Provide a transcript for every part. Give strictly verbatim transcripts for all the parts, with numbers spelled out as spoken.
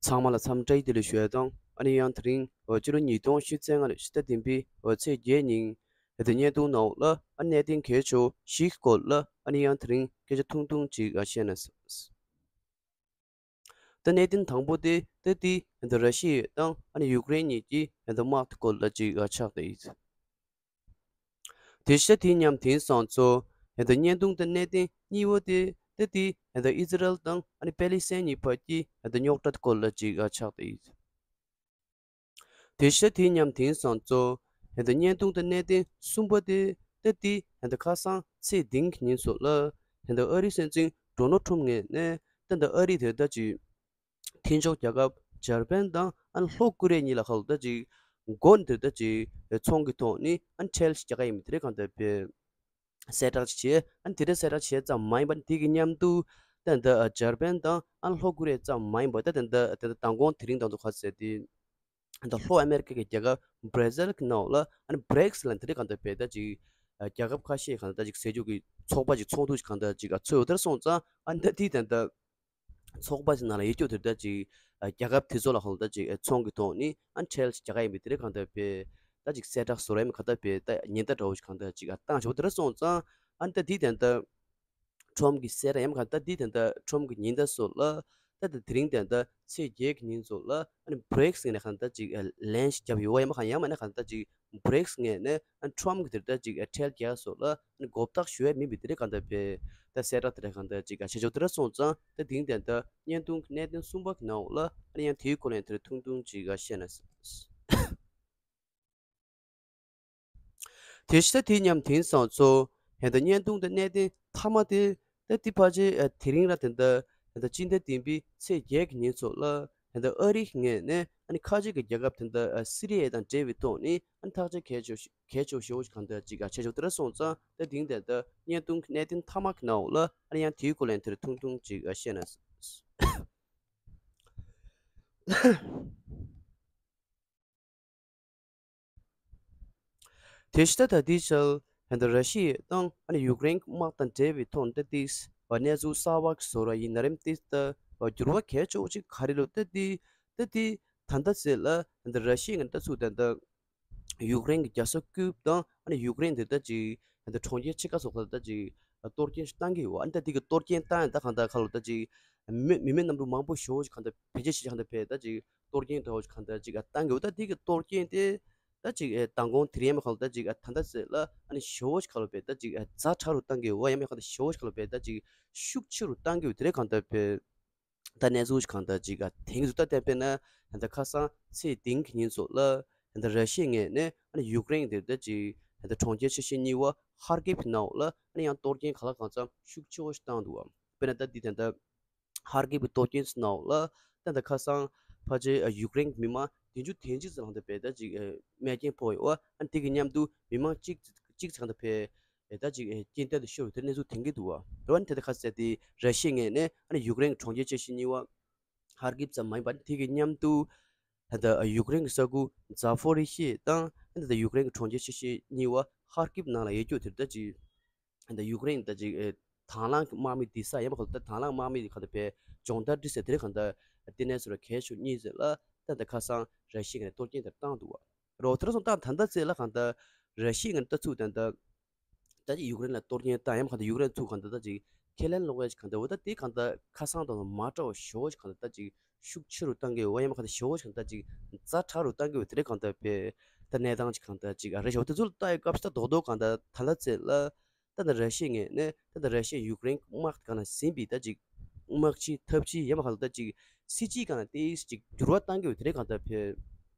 ཚང་མ་ལ་འཚམས་བཀྲ་ཤིས་བདེ་ལེགས་ཞུ་ཡ་དང་། ཨ་ནི་ཡང་དེ་རིང་ཕྱི་ལོ་ཉིས་སྟོང་ཉི་ཤུ་རྩ་ལྔ་ལོའི་ཕྱི་ཟླ་བདུན་པའི་ཚེས་བརྒྱད་ཉིན་ད་བརྙན་ཐུང་ནང་ལ་ཨ་ནི་གནད་དོན་གལ་ཆེ་བཞིའི་སྐོར་ལ་ཨ་ནི་ཡང་དེ་རིང་སྐད་ཆ་ཐུང་ཐུང་ཅིག་བཤད་ན་བསམ། ད་གནད་དོན་དང་པོ་དེ་ད་ལྟའི་ད་ར་ཤི་ཡ་དང་ཨ་ནི་ཡུཀ་རེན་གཉིས་ཀྱི་ད་དམག་དེ་སྐོར་ལ་ཅིག་ཆགས་བསྡད་ཡོད། དེ་ཤ་དེ་མཉམ་དེང་སང་ཚོ་ད་བརྙན་ཐུང་དང་གནད་དོན་གཉིས་པོ་དེ་ད་ལྟའི་ད་ཨི་ཛི་རལ་དང་ཨ་ནི་པེ་ལི་སི་ཐན་གཉིས་བར་གྱི་ད་རྙོག་དྲ་དེ་སྐོར་ལ་ཅིག་ཆགས་བསྡད་ཡོད། དེ་ཤ་དེ་མཉམ་དེང་སང་ཚོ་ད་བརྙན་ཐུང་དང་གནད་དོན་གསུམ་པ་དེ་ད་ལྟའི་ད་ཁ་སང་ཚེས་བདུན་གྱི་ཉིན་ཚོ་ལ་ད་ཨ་རིའི་སྲིད་འཛིན་ཌོ་ནལ་ཊམ་ངོས་ནས་ད་ད་ཨ་རི་དེ་ད་ཅིག་མཐུན་ཕྱོགས་རྒྱལ་ཁབ་འཇར་པན་དང་ཨ་ནི་ལྷོ་ཀོ་རི་ཡ་གཉིས་ལ་ཁ་ལོ་ད་ཅིག་མགོ་ནས་དེ་ད་ཅིག་ཚོང་གི་ཐོག་ནས་ཨ་ནི་ཁྲལ་ཞིག་རྒྱག་ག་ཡིན་མིན་དེ་རེད་གང་ལྟར་བས། གསལ་བསྒྲགས་བྱས། ཨ་ནི་དེ་འདྲའི་གསལ་བསྒྲགས་བྱས་ཙམ་མ་ཡིན་པར་དེ་གི་མཉམ་དུ་ད་ལྟ་འཇར་པན་དང་ཨ་ནི་ལྷོ་ཀོ་རི་ཡ་ཙམ་མ་ཡིན་པར་ད་ད་ལྟ་ད་ལྟ་མདང་དགོང་དེ་རིང་དང་དུ་ག་ཟེར་ཏེ་ད་ལྷོ་ཨ་མེ་རི་ཀ་གི་རྒྱལ་ཁབ་བྷར་ཛིལ་གི་ནང་ལ་ཨ་ནི་བྷི་རིག་སི་ལ་དེ་འདྲའི་གང་ལྟར་བས་ད་ཅིག་རྒྱལ་ཁབ་ཁ་ཤས་གང་ལྟར་ཅིག་ཟེར་རྒྱུ་གི་ཚོགས་པ་ཅིག་ཚོགས་འདུ་ཅིག་གང་ལྟར་ཅིག་ཚོགས་ཡོད་དེར་སོང་ཙང་ཨ་ནི་ད་དེ་ད་ལྟ། ཚོགས་པ་ཞིག་ནང་ལ་ཡོད་རྒྱུ་དེ་འདྲ་ཅིག་རྒྱལ་ཁབ་དེ་ཚོ་ལ་ཧོལ་ད་ཅིག་ཚོང་གི་ཐོག་ནས་ཨ་ཁྲལ་ཞིག་རྒྱག་ག་ཡིན་པའི་དེ་རིགས་གང་ལྟར་བས་ད་ཅིག་གསལ་བསྒྲགས་བཟོ་ར་ཡིན་གང་ལྟར་བས་ད་ཉེན་བརྡ་འདྲ་བོ་ཞིག་གང་ལྟར་ཅིག་བཏང་ཆོག་དེ་འདྲ་སོང་ཙང་ཨ་ད་དེ་དེ་འདྲ་ཁྲོམ་གྱི་གསལ་བསྒྲགས་ཡིན་གང་ལྟར་དེ་དེ་འདྲ་ཁྲོམ་གྱི་ཉེན་བརྡ་སོགས་ལ་ད་ད་དེ་རིང་དེ་འདྲ་ཚེས་བརྒྱད་ཀྱི་ཉིན་སོགས་ལ་ཨ་ནི་བྷི་རིག་སི་ངོས་ནས་གང་ལྟར་ཅིག་ལན་ཞིག་བརྒྱབ་ཡོད་པ་ཡིན་གང་ཡང་མིན་ན་གང་ལྟར་ཅིག་བྷི་རིག་སི་ངོས་ནས་ཨ་ཁྲོམ་གྱི་དེ་འདྲ་ཅིག་ཁྲལ་རྒྱག་སོགས་ལ་ཨ་མགོ་བཏགས་ཞུ་ཡ་མིན་པའི་དེ་རིགས་གང་ལྟར་བས་ད་གསལ་བསྒྲགས་དེ་འདྲ་གང་ལྟར་ཅིག་བྱེད་ཆོག་དེ་འདྲ་སོང་ཙང་ད་དེང་དེ་འདྲ་བརྙན་ཐུང་གི་གནད་དོན་གསུམ་པ་གི་ནང་ལ་ཨ་ནི་ཡང་དེའི་སྐོར་ལ་ཡང་དེ་འདྲ་ཐུང་ཐུང་ཅིག་བཤད་ན། དེ་ཤ་དེ་མཉམ་དེང་སང་ཚོ་ད་ལྟ་བརྙན་ཐུང་དེ་གནད་དོན་མཐའ་མ་དེ་ད་དེ་ཕལ་ཆེར་དེ་རིང་ར་དེ་འདྲ་ད་ལྟ་སྤྱི་ཟླ་བདུན་པའི་ཚེས་བརྒྱད་ཀྱི་ཉིན་ཚོ་ལ། ད་ལྟ་ཨ་རིའི་ངོས་ནས་ཨ་ནི་ཁ་ཆེ་གི་རྒྱལ་ཁབ་དེ་འདྲ་ཨ་སི་རི་ཡ་དང་འབྲེལ་བའི་ཐོག་ནས་ཨ་ནི་ཐག་གཅོད་གལ་ཆེ་གལ་ཆེ་ཞེ་པོ་ཞིག་གང་ལྟར་ཅིག་ཨ་བྱེད་ཆོག་དེ་འདྲ་སོང་ཙང་ད་དེང་དེ་འདྲ་བརྙན་ཐུང་གི་གནད་དོན་མཐའ་མ་གི་ནང་ལ་ཨ་ནི་ཡང་དེའི་སྐོར་ལ་ཡང་དེར་ཐུང་ཐུང་ཅིག་ཨ་བཤད་ན། དེ་ཤ་ད་དེའི་ཆར་ད་ལྟ་ར་ཤི་ཡ་དང་ཨ་ནི་ཡུཀ་རེན་གྱི་དམག་དང་འབྲེལ་བའི་ཐོག་ནས་ད་ཏིས་བ་གནས་ཚུལ་གསར་བ་ཞིག་བཟོ་ར་ཡིན་ན་རེམ་ཏིས་ད་བ་འགྱུར་བ་གལ་ཆེ་བོ་ཅིག་ག་རེ་ལོ་ད་ཏི་ད་ཏི་ད་ལྟ་ཟེར་ལ་ད་ལྟ་ར་ཤི་ཡ་ངན་ད་ཚུགས་ད་ལྟ་ཡུཀ་རེན་གྱི་རྒྱལ་ས་ཀིབ་དང་ཨ་ནི་ཡུཀ་རེན་དེ་ད་ཅིག་ད་ལྟ་གྲོང་ཁྱེར་ཆེ་ཁག་སོགས་ད་ལྟ་ཅིག་གཏོར་སྐྱོན་ཞིག་བཏང་གི་ཡོད། ཨ་ནི་ད་དེ་གི་གཏོར་སྐྱོན་བཏང་ཡང་ད་གང་ལྟར་ཁ་ལོ་ད་ཅིག་མི་མི་མེད་གནམ་གྲུ་མང་པོ་ཞེ་པོ་ཞིག་གང་ལྟར་བེད་སྤྱོད་བྱེད་གང་ལྟར་བས་ད་ཅིག་གཏོར་སྐྱོན་འདྲ་བོ་ཞིག་གང་ལྟར་ཅིག་བཏང་གི་ཡོད། ད་དེ་གི་གཏོར་སྐྱོན་དེ་ད་ཅིག་ཨེ་མདང་དགོང་དེ་རིང་ཡང་མ་གང་ལ་ད་ཅིག་ཨ་ད་ལྟ་ཟེར་ལ་ཨ་ནི་ཞེ་པོ་ཞིག་ག་ལ་བས་ད་ཅིག་ཨ་ཛ་དྲག་རུ་བཏང་གི་ཡོད། ཡང་མ་གང་ལ་ཞེ་པོ་ཞིག་ག་ལ་བས་ད་ཅིག་ཤུགས་ཆེ་རུ་བཏང་གི་ཡོད། དེ་རེད་གང་ལྟར་བས་ད་གནས་ཚུལ་ཞིག་གང་ལྟར་ཅིག་ཨ་དེང་གི་ཟུར་ལྟ་བསྟན་པས་ན་ད་ཁ་སང་ཚེས་བདུན་གྱི་ཉིན་སོགས་ལ་ད་ར་ཤི་ཡའི་ངོས་ནས་ཨ་ནི་ཡུཀ་རེན་དེ་ད་ཅིག་ད་གྲོང་ཁྱེར་ཆེ་ཤོས་གཉིས་པ་ཧར་ཀིབ་ནང་ལ་ཨ་ནི་ཡང་གཏོར་སྐྱོན་ག་ལ་གང་འཚམ་ཤུགས་ཆེ་བོ་ཞིག་བཏང་འདུག་བ། དཔེར་ན་ད་འདི་ད་ལྟ་ཧར་ཀིབ་ཀྱི་གཏོར་སྐྱོན་ནང་ལ་ད་ལྟ་ཁ་སང་ཕལ་ཆེར་ཡུཀ་རེན་གྱི་མི་མང་བདུན་ཅུ་དོན་གཅིག་ཙམ་ལ་ད་བས་ད་ཅིག་རྨས་སྐྱོན་ཕོག་ཡོད་བ། ཨ་ནི་དེ་གི་མཉམ་དུ་མི་མང་གཅིག་གཅིག་ཙམ་ད་བས་ད་ཅིག་རྐྱེན་འདས་ལ་ཤོར་བའི་དེ་གནས་ཚུལ་ཐོན་གྱི་འདུག་བ། རེད་བ། ཨ་ནི་དེ་ད་ཁ་གསལ་དེ་ར་ཤི་ཡའི་ངོས་ནས་ཨ་ནི་ཡུཀ་རེན་གྱི་གྲོང་ཁྱེར་ཆེ་ཤོས་གཉིས་པ་ཧར་ཀིབ་ཙམ་མ་ཡིན་པ་ཨ་ནི་དེ་གི་མཉམ་དུ་ད་ལྟ་ཡུཀ་རེན་གྱི་ས་ཁུལ་ཛ་ཕོ་རི་ཤི་དང་ཨ་ནི་ད་ལྟ་ཡུཀ་རེན་གྱི་གྲོང་ཁྱེར་ཆེ་ཤོས་གཉིས་པ་ཧར་ཀིབ་ནང་ལ་ཡོད་རྒྱུ་དེ་ད་ཅིག་ད་ཡུཀ་རེན་ད་ཅིག་ཨེ་དང་བླངས་ཀྱི་དམག་མི་འདི་ས་ཡན་མ་ག་ལ་ད་དང་བླངས་དམག་མི་ག་ད་བས་སྦྱོང་བརྡར་འདི་ཟེར་དེ་རིང་གང་ལྟར་ལྟེ་གནས་སུ་ར་གལ་ཤོས་གཉིས་ཟེར་ལ་ད་ད་ཁ་སང་ར་ཤི་ཡ་ནས་གཏོར་སྐྱོན་དེ་བཏང་འདུག་བ། རོ་དེ་ར་སོང་ད་ད་ལྟ་ཚེ་ལ་གང་ལྟར་ར་ཤི་ཡ་ནས་ད་ཚུགས་ད་ད་ད་ཅིག་ཡུཀ་རེན་ལ་གཏོར་སྐྱོན་བཏང་ཡན་མ་ག་ད་ཡུཀ་རེན་ཚུགས་གང་ལྟར་ད་ཅིག་ཁས་ལེན་ལོག་ཡ་ཅིག་གང་ལྟར་འོ་ད་དེ་གང་ལྟར་ཁ་སང་དང་མ་འདྲ་བ་ཞེ་པོ་ཅིག་གང་ལྟར་ད་ཅིག་ཤུགས་ཆེ་རུ་བཏང་གི་ཡོད་བ། ཡན་མ་ག་ད་ཞེ་པོ་ཅིག་གང་ལྟར་ཅིག་ཛ་དྲག་རུ་བཏང་གི་ཡོད། དེ་རིང་གང་ལྟར་བས་ད་གནས་སྟངས་ཅིག་གང་ལྟར་ཅིག་ཨ་རེ་ཞེ་པོ་དེ་ཚོ་ལ་ལྟ་ཡི་སྐབས་སུ་ད་རྡོག་རྡོག་གང་ལྟར་ད་ལ་ཚེ་ལ། ད་ད་ར་ཤི་ཡའི་ངོས་ནས་ད་ད་ར་ཤི་ཡ་ཡུཀ་རེན་དམག་སྒང་ལ་ཟིན་པའི་ད་ཅིག་དམག་སྤྱི་ཐབས་ཇུས་ཡན་མ་གང་ལ་ད་ཅིག་སྲིད་ཇུས་སྒང་ལ་ཏོག་ཙམ་ཅིག་འགྱུར་བ་བཏང་གི་ཡོད། དེ་རིང་གང་ལྟར་བས་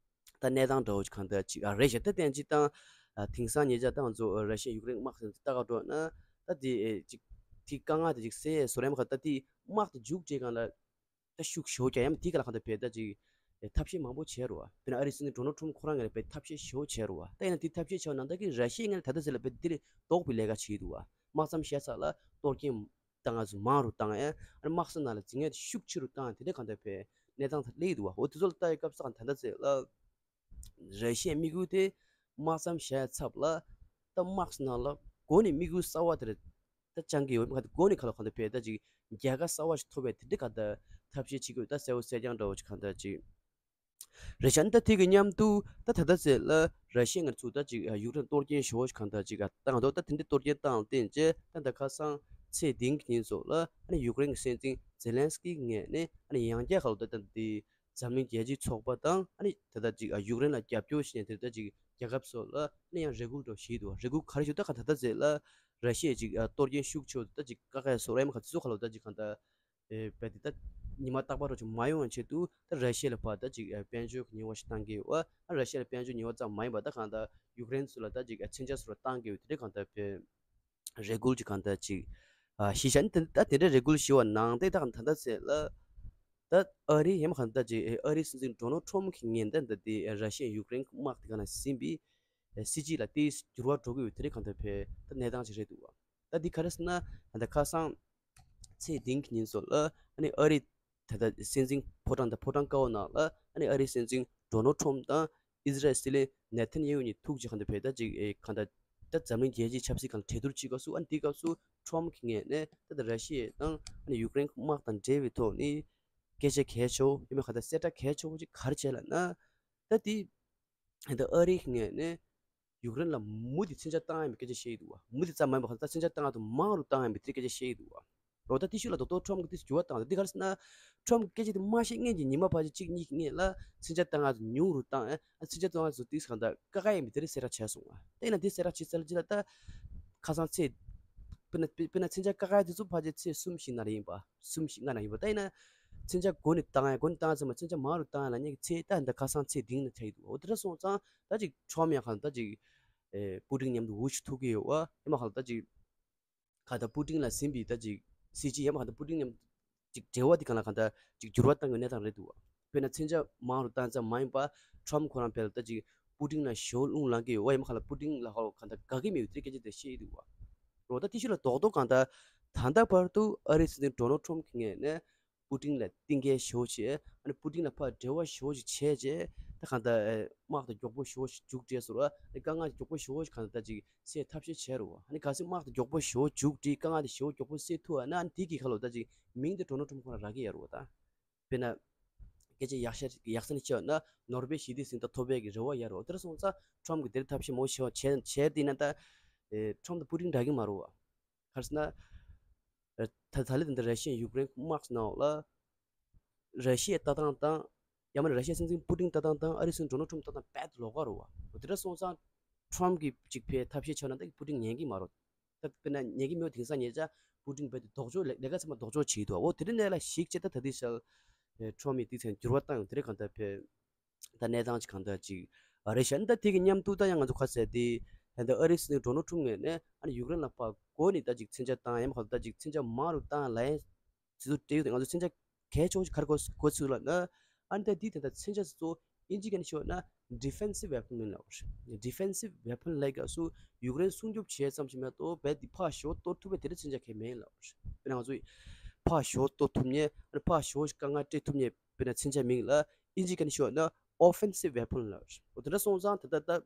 ད་གནས་སྟངས་འདྲ་བོ་ཅིག་གང་ལྟར་ཅིག་ཨ་རེ་ཞེ་ད་བསྟན་ཅིག་དང་། ཨ་དེང་སང་ཉེ་ཆར་ད་ང་ཚོ་ར་ཤི་ཡ་ཡུཀ་རེན་དམག་ཟིན་ལྟ་ག་འགྲོ་ན་ད་དེ་ཨེ་ཅིག་དེ་དཀའ་ངལ་དེ་ཅིག་སེལ་བཟོ་རན་མ་ག་ད་དེ་དམག་དེ་མཇུག་སྒྲིལ་སྒང་ལ། ད་ཤུགས་ཞེ་པོ་རྒྱག་ཡ་མ་དེ་ག་ལ་གང་ལྟར་བས་ད་ཅིག་ཐབས་ཤེས་མང་པོ་བྱས་རུ་བ། དཔེར་ན་ཨ་རིའི་སྲིད་འཛིན་ཌོ་ནལ་ཊམ་ཁོ་རང་ངོས་ནས་བས་ཐབས་ཤེས་ཞེ་པོ་བྱས་རུ་བ། ད་ཡིན་ན་དེ་ཐབས་ཤེས་བྱས་པ་ནང་ལྟར་གྱི་ར་ཤི་ཡའི་ངོས་ནས་ད་ལྟ་ཟེར་ལ་བས་འདིར་ལྡོག་པའི་ལས་ཀ་བྱེད་འདུག་བ། དམག་མཚམས་བཞག་ས་ལ་གཏོར་སྐྱོན་བཏང་ང་ཚོ་མང་རུ་བཏང་ཡ། ཨ་ནི་དམག་ས་ནང་ལ་འཛིང་ཡ་དེ་ཤུགས་ཆེ་རུ་བཏང་ཡ་དེ་འདྲ་གང་ལྟར་བས་གནས་སྟངས་ད་སླེབས་འདུག་བ། འོ་དེ་ཚོ་ལ་ལྟ་ཡི་སྐབས་སུ་གང་ད་ལྟ་ཟེར་ལ། ར་ཤི་ཡའི་དམིགས་ཡུལ་དེ་དམག་མཚམས་བཞག་ཡ་ཚབ་ལ་ད་དམག་ས་ནང་ལ་འགོ་ནས་དམིགས་ཡུལ་གསར་བ་དེ་རེད། ད་བཅང་གི་ཡོད་མ་ག་ད་མགོ་ནས་ཁ་ལོ་གང་ད་བས་ད་ཅིག་རྒྱལ་ཁ་གསར་བ་ཞིག་ཐོབ་པའི་དེ་འདྲ་ག་ད་ཐབས་ཤེས་བྱེད་ཀྱི་ཡོད། ད་གསལ་བོ་གསལ་རྐྱང་འདྲ་བོ་ཅིག་གང་ད་ཅིག་རེད་ཤག་ད་དེ་གི་མཉམ་དུ་ད་ད་ད་ཟེར་ལ་ར་ཤི་ཡ་ང་ཚོ་ད་ཅིག་ཡུཀ་རེན་གཏོར་སྐྱོན་ཞེ་བོ་ཞིག་གང་ད་ཅིག་བཏང་འདུག་ད་དེ་འདྲ་གཏོར་སྐྱོན་བཏང་བསྟན་རྗེས་ད་ད་ཁ་སང་ཚེས་བདུན་གི་ཉིན་སོགས་ལ་ཨ་ནི་ཡུཀ་རེན་གི་སྲིད་འཛིན་ཛེ་ལན་སི་ཀི་ངོས་ནས་ཨ་ནི་ཡང་བསྐྱར་ཁ་ལོ་ད་ད་དེ་འཛམ་གླིང་རྒྱལ་སྤྱིའི་ཚོགས་པ་དང་ཨ་ནི་ད་ལྟ་ཅིག་ཡུཀ་རེན་ལ་རྒྱབ་སྐྱོར་བྱས་ནས་དེ་ལྟ་ཅིག་རྒྱལ་ཁབ་སོགས་ལ་ཨ་ནི་ཡང་རེ་སྐུལ་འདྲ་བོ་ཞིག་འདུག་རེ་སྐུལ་ག་རེ་ཞུ་ད་ག་ད་ལྟ་ཟེར་ལ་ར་ཤི་ཡས་ཅིག་གཏོར་སྐྱོན་ཤུགས་ཆེ་བོ་ད་ཅིག་བཀག་ཡ་སོགས་རེམ་ཁ་ཚོ་ཁ་ལོ་ད་ཅིག་གང་ད་བས་དེ་ད་ཉི་མ་རྟག་པར་འདྲ་བོ་ཅིག་མ་ཡོང་བའི་ཆེད་དུ་ད་ར་ཤི་ཡ་ལ་ཕར་ད་ཅིག་དཔལ་འབྱོར་གྱི་ཉེས་པ་ཞིག་བཏང་གི་ཡོད་ཨ་ར་ཤི་ཡ་ལ་དཔལ་འབྱོར་ཉེས་པ་ཙམ་མ་ཡིན་པ་ད་གང་ད་ཡུཀ་རེན་ཚོ་ལ་ད་ཅིག་མཚོན་ཆ་སོགས་ལ་བཏང་གི་ཡོད་དེ་འདྲ་གང་ད་བས། རེ་སྐུལ་ཅིག་གང་ལྟར་ཅིག་ཨ་ཤེས་བྱ་ནི་དེ་ད་དེ་འདྲའི་རེ་སྐུལ་ཞུ་བ་ནང་དེ་ད་གང་ད་ལྟ་ཚེ་ལ་ད་ཨ་རི་ཡིན་མ་གང་ལྟར་ཅིག་ཨ་རི་སྲིད་འཛིན་ཌོ་ནལ་ཊམ་གྱི་ངན་ད་ད་དེ་ར་ཤི་ཡ་ཡུཀ་རེན་དམག་དེ་ག་ན་ཟིན་པའི་སྲིད་ཇུས་ལ་དེ་འགྱུར་བ་འགྲོ་གི་ཡོད་དེ་རེད་གང་ལྟར་བས་ད་གནས་སྟངས་ཅིག་རེད་འདུག་བ། ད་འདི་ག་རེ་ཟེར་ན་ད་ཁ་སང་ཚེས་བདུན་གྱི་ཉིན་སོགས་ལ་ཨ་ནི་ཨ་རི་ད་ལྟ་སྲིད་འཛིན་ཕོ་བྲང་དང་ཕོ་བྲང་དཀར་པོ་ནང་ལ་ཨ་ནི་ཨ་རིའི་སྲིད་འཛིན་ཌོ་ནལ་ཊམ་དང་ཨི་ཟི་རལ་སྲིད་བློན་ནེ་ཐན་ཡ་ཧུ་གཉིས་ཐུག་ཅིག་གང་ལྟར་བས་ད་ཅིག་ཨེ་གང་ལྟར་ད་འཛམ་གླིང་རྒྱལ་སྤྱིའི་ཆབ་སྲིད་སྒང་ལ་གྲོས་བསྡུར་བྱེད་སྐབས་སུ་ཨ་ནི་དེའི་སྐབས་སུ་ཊམ་གྱི་ངོས་ནས་ད་ལྟ་ར་ཤི་ཡ་དང་ཨ་ནི་ཡུཀ་རེན་དམག་དང་འབྲེལ་བའི་ཐོག་ནས་སྐད་ཆ་གལ་ཆེ་བོ་ཡིན་མིན་གང་ལྟར་གསལ་བསྒྲགས་གལ་ཆེ་བོ་ཅིག་ག་རེ་བྱས་ལབ་ན་ད་དེ། ད་ཨ་རིའི་ངོས་ནས་ཡུཀ་རེན་ལ་མུ་མཐུད་མཚོན་ཆ་བཏང་ཡ་མེད་སྐད་ཆ་བཤད་ཀྱི་འདུག་བ། མུ་མཐུད་ཙམ་མ་ཡིན་པ་གང་ལྟར་མཚོན་ཆ་བཏང་ཡ་དང་མང་རུ་བཏང་ཡ་མེད་དེ་སྐད་ཆ་བཤད་ཀྱི་འདུག་བ། རོ་ད་ཏི་ཤུ་ལ་རྡོག་རྡོག་ཊམ་གྱིས་ཏིས་འགྱུར་བ་བཏང་འདུག་འདི་ག་རེ་ཟེར་ན། ཊམ་གྱིས་སྐད་ཆ་དེ་མ་བཤད་སྔོན་གྱི་ཉི་མ་ཕལ་ཆེར་གཅིག་གཉིས་ཀྱི་སྔོན་ལ་མཚོན་ཆ་བཏང་ཡ་དེ་ཉུང་རུ་བཏང་ཨ་མཚོན་ཆ་བཏང་ཡ་དེ་ཏིས་གང་ལྟར་བཀག་ཡ་མེད་དེ་རེད་གསལ་བསྒྲགས་བྱས་སོང་བ། ད་ཡིན་ན་དེ་གསལ་བསྒྲགས་བྱས་ཚར་རྗེས་ལ་ད་ཁ་སང་ཚེས། དཔེར་ན་དཔེར་ན་མཚོན་ཆ་བཀག་ཡ་དེ་ཚོ་ཕལ་ཆེར་ཚེས་གསུམ་བཞི་ནང་ལ་ཡིན་པ། གསུམ་བཞི་ལྔ་ནང་ཡིན་པ། ད་ཡིན་ན་མཚོན་ཆ་འགོ་ནས་བཏང་ཡ་འགོ་ནས་བཏང་ཡ་ཚང་མ་མཚོན་ཆ་མང་རུ་བཏང་ཡ་ལབ་མཁན་གྱི་ཚེས་ད་འདི་ཁ་སང་ཚེས་བདུན་ལ་ཆགས་ཀྱི་འདུག་འོ་དེ་འདྲ་སོང་ཙང་ད་ཅིག་ཊམ་ཡང་གང་ལྟར་ཅིག་ཨེ་པུ་ཏིན་མཉམ་དུ་འུ་ཆུ་ཐུག་གི་ཡོད་བ་ཡིན་མ་གང་ལྟར་ཅིག་གང་ལྟར་པུ་ཏིན་ལ་ཟིན་པའི་ད་ཅིག་སྲིད་སྤྱི་ཡིན་མ་གང་ལྟར་པུ་ཏིན་མཉམ་ཅིག་འབྲེལ་བ་དེ་གང་ལ་གང་ལྟར་ཅིག་འགྱུར་བ་བཏང་གི་གནས་སྟངས་རེད་འདུག་བ། དཔེར་ན་མཚོན་ཆ་མང་རུ་བཏང་ཙམ་མ་ཡིན་པ་ཊམ་ཁོ་རང་ཕལ་ད་ཅིག་པུ་ཏིན་ལ་ཞེ་པོ་རླུང་ལངས་ཀྱི་ཡོད་བ་ཡིན་མ་གང་ལ་པུ་ཏིན་ལ་ཧོ་གང་ལྟར་དགའ་གི་མེད་པའི་དེ་སྐད་ཆ་དེ་བཤད་ཀྱི་འདུག་བ། རོ་ད་ཏི་ཤུ་ལ་རྡོག་རྡོག་གང་ལྟར་ད་ལྟ་བར་དུ་ཨ་རིའི་སྲིད་འཛིན་ཌོ་ནལ་ཊམ་གྱི་ངོས་ནས། པུ་ཏིན་ལ་གཏིང་སྐྱེལ་ཞེ་པོ་བྱས། ཨ་ནི་པུ་ཏིན་ལ་ཕར་འབྲེལ་བ་ཞེ་པོ་ཅིག་བྱས་རྗེས་ད་གང་ལྟར་དམག་དང་མགྱོགས་པོ་ཞེ་པོ་ཅིག་མཇུག་སྒྲིལ་སོང་ར། ཨ་ནི་དཀའ་ངལ་མགྱོགས་པོ་ཞེ་པོ་ཅིག་གང་ལྟར་ཅིག་སེལ་ཐབས་ཤེས་བྱས་རུང་། ཨ་ནི་གལ་སྲིད་དམག་དང་མགྱོགས་པོ་ཞེ་པོ་མཇུག་སྒྲིལ་དཀའ་ངལ་དེ་ཞེ་པོ་མགྱོགས་པོ་སེལ་ཐུབ་པ་ན་ཨ་ནི་དེ་གི་ཁ་ལོ་ད་ཅིག་མིང་དེ་ཌོ་ནལ་ཊམ་ཁོ་རང་རག་གི་ཡོད་རེད་བ་ད། དཔེར་ན། སྐད་ཆ་ཡག་ཤ་ཡག་ས་ནས་བཤད་ན་ནོར་བེལ་ཞི་བདེའི་གཟེངས་རྟགས་ཐོབ་པའི་གི་རེ་བ་ཡོད་རེད་བ། དེ་འདྲ་སོང་ཙང་ཊམ་གི་དེར་ཐབས་ཤེས་མང་པོ་བྱས་བྱས་བྱས་དེ་ན་ད། ཨེ་ཊམ་དང་པུ་ཏིན་འདྲ་གི་མ་རེད་བ། ག་རེ་ཟེར་ན། ད་ད་ལན་ད་ལྟ་ར་ཤི་ཡ་ཡུཀ་རེན་དམག་ནང་ལ། ར་ཤི་ཡའི་ལྟ་སྟངས་དང་། ཡང་མིན་ན་ར་ཤི་ཡའི་སྲིད་འཛིན་པུ་ཏིན་ལྟ་སྟངས་དང་ཨ་རིའི་སྲིད་འཛིན་ཌོ་ནལ་ཊམ་ལྟ་སྟངས་རྦད་དེ་ལོགས་ཀ་རེད་བ། དེ་འདྲ་སོང་ཙང་ཊམ་གིས་ཅིག་ཕར་ཐབས་ཤེས་བྱས་ན་ད་པུ་ཏིན་ཉན་གི་མ་རེད། ད་དཔེར་ན་ཉན་གི་མེད་པ་དེང་སང་ཉན་ཆ་པུ་ཏིན་རྦད་དེ་ལྡོག་ཕྱོགས་ལས་ལས་ཀ་ཚང་མ་ལྡོག་ཕྱོགས་བྱེད་ཀྱི་འདུག་འོ་དེ་འདྲ་གནས་ལ་གཞིགས་བྱས་ད་ད་ལྟའི་ཆར་ཊམ་གྱིས་དེ་ཚོ་འགྱུར་བ་བཏང་ཡོང་དེ་རེད་གང་ལྟར་ཕར། ད་གནས་སྟངས་ཅིག་གང་འདྲ་ཅིག་ཨ་རེད་ཤག་ད་དེ་གི་མཉམ་དུ་ད་ཡང་ང་ཚོ་ཁ་གསལ་དེ་ད་ལྟ་ཨ་རིའི་སྲིད་འཛིན་ཌོ་ནལ་ཊམ་ངོས་ནས་ཨ་ནི་ཡུཀ་རེན་ལ་ཕར་འགོ་ནས་ད་ཅིག་མཚོན་ཆ་བཏང་ཡང་མ་ཁ་ད་ཅིག་མཚོན་ཆ་མང་རུ་བཏང་ལ་ཡང་དེ་ཚོ་སྤྲད་ཡོད་དེ་ང་ཚོ་མཚོན་ཆ་གལ་ཆེ་བོ་ཞིག་ག་རེ་གོ་གོ་ཚུལ་ལབ་ན་ཨ་ནི་ད་དེ་ད་ལྟ་མཚོན་ཆ་ཚོ་ཨིན་ཇི་སྐད་ནས་ཤོད་ན་ཌི་ཕེན་སིབ་ཝེ་པོན་ལབ་རེད། ཌི་ཕེན་སིབ་ཝེ་པོན་ལབ་སྐབས་སུ་ཡུཀ་རེན་སྲུང་སྐྱོབ་བྱེད་ཙམ་ཞིག་མ་གཏོགས་རྦད་དེ་ཕར་ཞོ་གཏོར་ཐུབ་པའི་དེ་འདྲ་མཚོན་ཆ་གལ་མེད་ལབ་རེད། དཔེར་ན་ང་ཚོ་ཕར་ཞོ་གཏོར་ཐུབ་མཁན་ཨ་ནི་ཕར་ཞོ་ཞིག་དཀའ་ངལ་སྤྲད་ཐུབ་མཁན། དཔེར་ན་མཚོན་ཆ་མིང་ལ་ཨིན་ཇི་སྐད་ནས་ཤོད་ན་ཨོ་ཕེན་སིབ་ཝེ་པོན་ལབ་རེད། འོ་དེ་འདྲ་སོང་ཙང་ད་ལྟ་ད་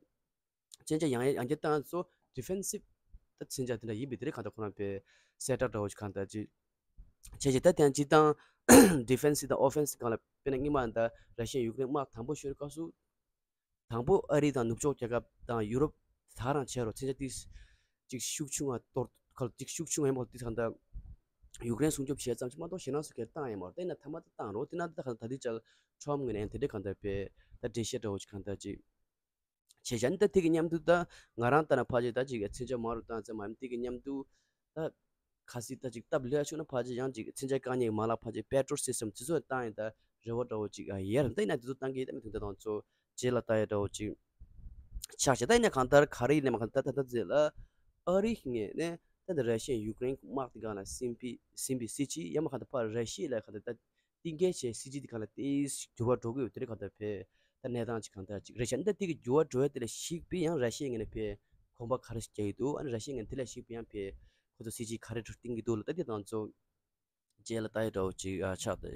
མཚོན་ཆ་ཡང་ཡང་བསྐྱར་བཏང་ཚོ་ཌི་ཕེན་སིབ་ད་མཚོན་ཆ་དེ་འདྲ་ཡིན་པའི་དེ་རིང་གང་ལྟར་ཁོ་རང་པའི་གསལ་བསྒྲགས་འདྲ་བོ་ཞིག་གང་ལྟར་ཅིག་བྱས་ཅིག་ད་དེ་ཡང་སྤྱིར་བཏང་ཌི་ཕེན་སིབ་དང་ཨོ་ཕེན་སིབ་སྒང་ལ་དཔེར་ན་སྔོན་མ་ད་ར་ཤི་ཡ་ཡུཀ་རེན་དམག་དང་པོ་ཤོར་སྐབས་སུ། དང་པོ་ཨ་རི་དང་ནུབ་ཕྱོགས་རྒྱལ་ཁབ་དང་ཡུ་རོབ་ད་རང་བྱས་རོགས་མཚོན་ཆ་ཏིས་ཅིག་ཤུགས་ཆུང་བ་གཏོར་ཁ་ལ་ཅིག་ཤུགས་ཆུང་བ་ཡིན་པ་ཏིས་གང་ལྟར་ཡུཀ་རེན་སྲུང་སྐྱོབ་བྱས་ཙམ་ཞིག་མ་གཏོགས་གཞན་ལ་སུ་གས་བཏང་ཡོད་མ་རེད། དེ་ན་ཐ་མ་ད་བཏང་རོགས་དེ་ན་ད་གང་ད་དེ་ཅག་ཁྲོམ་ངོས་ནས་དེ་འདྲས་གང་ལྟར་པའི་ད་འགྲེལ་བཤད་འདྲ་བོ་ཅིག་གང་ལྟར་ཅིག་བྱས་བཞག་ནི་ད་དེ་གི་མཉམ་དུ་ད་ང་རང་ལྟ་ན་ཕལ་ཆེར་ད་ཅིག་མཚོན་ཆ་མང་རུ་བཏང་ཙམ་མ་ཡིན་དེ་གི་མཉམ་དུ་ད། གལ་སྲིད་ད་ཅིག་སྟབས་ལེགས་བྱུང་ན་ཕལ་ཆེར་ཡང་ཅིག་མཚོན་ཆ་བཀག་ཉེས་མ་ལག་ཕལ་ཆེར་པེ་ཊོལ་སི་སི་ཊམ་དེ་ཚོ་བཏང་ཡིན་ད་རེ་བ་འདྲ་བོ་ཅིག་ཡོད་རེད། ད་ཡིན་ན་དེ་ཚོ་བཏང་གི་ཡོད་ད་མི་དུང་ད་དང་ཚོ་རྗེས་ལ་ལྟ་ཡ་འདྲ་བོ་ཅིག་ཆགས་ཤག་ད་ཡིན་ན་གང་ལྟར་ག་རེ་ཡིན་ནའི་མ་གང་ལྟར་ད་ད་ད་ཟེར་ལ་ཨ་རི་ངོས་ནས་ད་ད་ར་ཤི་ཡ་ཡུཀ་རེན་དམག་དེ་སྒང་ལ་ཟིན་པའི་ཟིན་པའི་སྲིད་ཇུས་ཡང་མ་གང་ལྟར་ཕར་ར་ཤི་ཡ་ལ་གང་ལྟར་ད་གཏིང་སྐྱེལ་བྱས་སྲིད་ཇུས་དེ་སྒང་ལ་དེ་འགྱུར་བ་འགྲོ་གི་ཡོད་དེ་རེད། གང་ལྟར་ཕེ་ད་གནས་སྟངས་ཅིག་གང་ལྟར་ཅིག་རེད་ཤག་ད་དེ་གི་འགྱུར་བ་འགྲོ་ཡ་དེ་ལ་གཞིགས་པའི་ཡང་ར་ཤི་ཡ་ངོས་ནས་ཕེ་གོམ་པ་ག་རེ་ཞིག་རྒྱག་གི་འདུག་ཨ་ནི་ར་ཤི་ཡ་ངོས་ནས་དེ་ལ་གཞིགས་པའི་ཡང་ཕེ་ཁོ་ཚོ་སྲིད་ཇུས་ག་རེ་འགྲོ་གཏིང་གི་འདུག་ལ་ད་དེ་དང་ཚོ་རྗེས་ལ་ལྟ་ཡ་འདྲ་བོ་ཅིག་ཨ་ཆགས་ཏེ།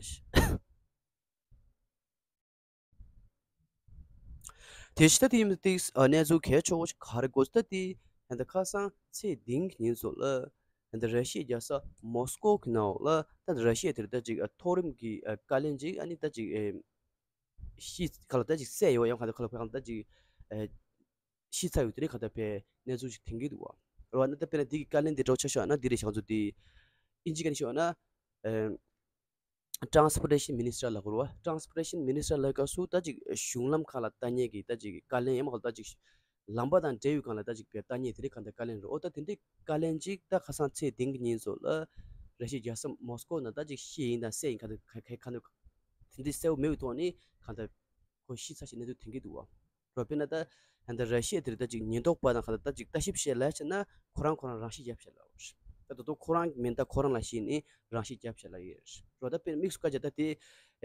དེ་ཕྱི་ད་དེ་ཡིན་ཏིག་གནས་ཚུལ་གལ་ཆེ་བོ་ཞིག་ག་རེ་དགོས་ད་དེ་ད་ལྟ་ཁ་སང་ཚེས་བདུན་གྱི་ཉིན་ཚོ་ལ་ ད་ར་ཤི་ཡའི་རྒྱལ་ས་མོ་སི་ཀོ་གི་ནང་ལ་ད་ར་ཤི་ཡ་དེར་ད་ཅིག་མཐོ་རིམ་གྱི་བཀའ་བློན་ཅིག་ཨ་ནི་ད་ཅིག་ཤི་ག་ལ་ད་ཅིག་བསད་ཡོད་ཡང་ག་ལ་ག་ལ་ད་ཅིག་ཤི་ཚར་ཡོད་དེ་རེད་ག་ད་ཕའི་གནས་ཚུལ་ཅིག་ཐོན་གྱི་འདུག་བ། རེད་བ། ན་ད་དཔེར་ན་དེ་གི་བཀའ་བློན་དེ་འདྲ་ཆ་བཞག་ན་དེ་རེད་ཤག་ཚོ་དེ་ཨིན་ཇི་ག་ནས་ཤོད་ན། Transportation Minister ལབ་དགོས་རེད་བ། Transportation Minister ལབ་སྐབས་སུ་ད་ཅིག་གཞུང་ལམ་ཁག་ལ་ལྟ་མཁན་གྱི་ད་ཅིག་བཀའ་བློན་ཡང་མ་གཏོགས་ད་ཅིག་ལམ་པ་དང་འབྲེལ་ཡོད་སྒང་ལ་ད་ཅིག་པའི་ལྟ་མཁན་དེ་རིགས་གང་ལྟར་བཀའ་བློན་རེད། ཨོ་ད་དེ་འདྲའི་བཀའ་བློན་ཅིག་ད་ཁ་སང་ཚེས་བདུན་གྱི་ཉིན་ཚོ་ལ་ར་ཤི་ཡའི་རྒྱལ་ས་མོ་སི་ཀོ་ནང་ད་ཅིག་ཤི་ཡིན་དང་བསད་ཡིན་གང་ལྟར་ག་ག་གང་ལྟར་དེ་འདྲའི་གསལ་བོ་མེད་པའི་ཐོག་ནས་གང་ལྟར་ཁོ་ཤི་ཚར་ཞེས་གནས་ཚུལ་ཐོན་གྱི་འདུག་བ། རོ་དཔེར་ན་ད་ད་ལྟ་ར་ཤི་ཡ་དེར་ད་ཅིག་ཉེན་རྟོག་པ་དང་ག་ད་ད་ཅིག་ལྟ་ཞིབ་བྱེད་ལབ་བྱས་ན་ཁོ་རང་ཁོ་རང་རང་ཤི་བརྒྱབ་བྱས་ལབ་རེད། ད་དོ་དོ་ཁོ་རང་མིན་ད་ཁོ་རང་ལ་ཤི་ནས་རང་ཤི་བརྒྱབ་བྱས་ལབ་ཡོད་རེད། རོ་ད་དཔེར་དམིགས་སུ་བཀར་བྱས་ད་དེ་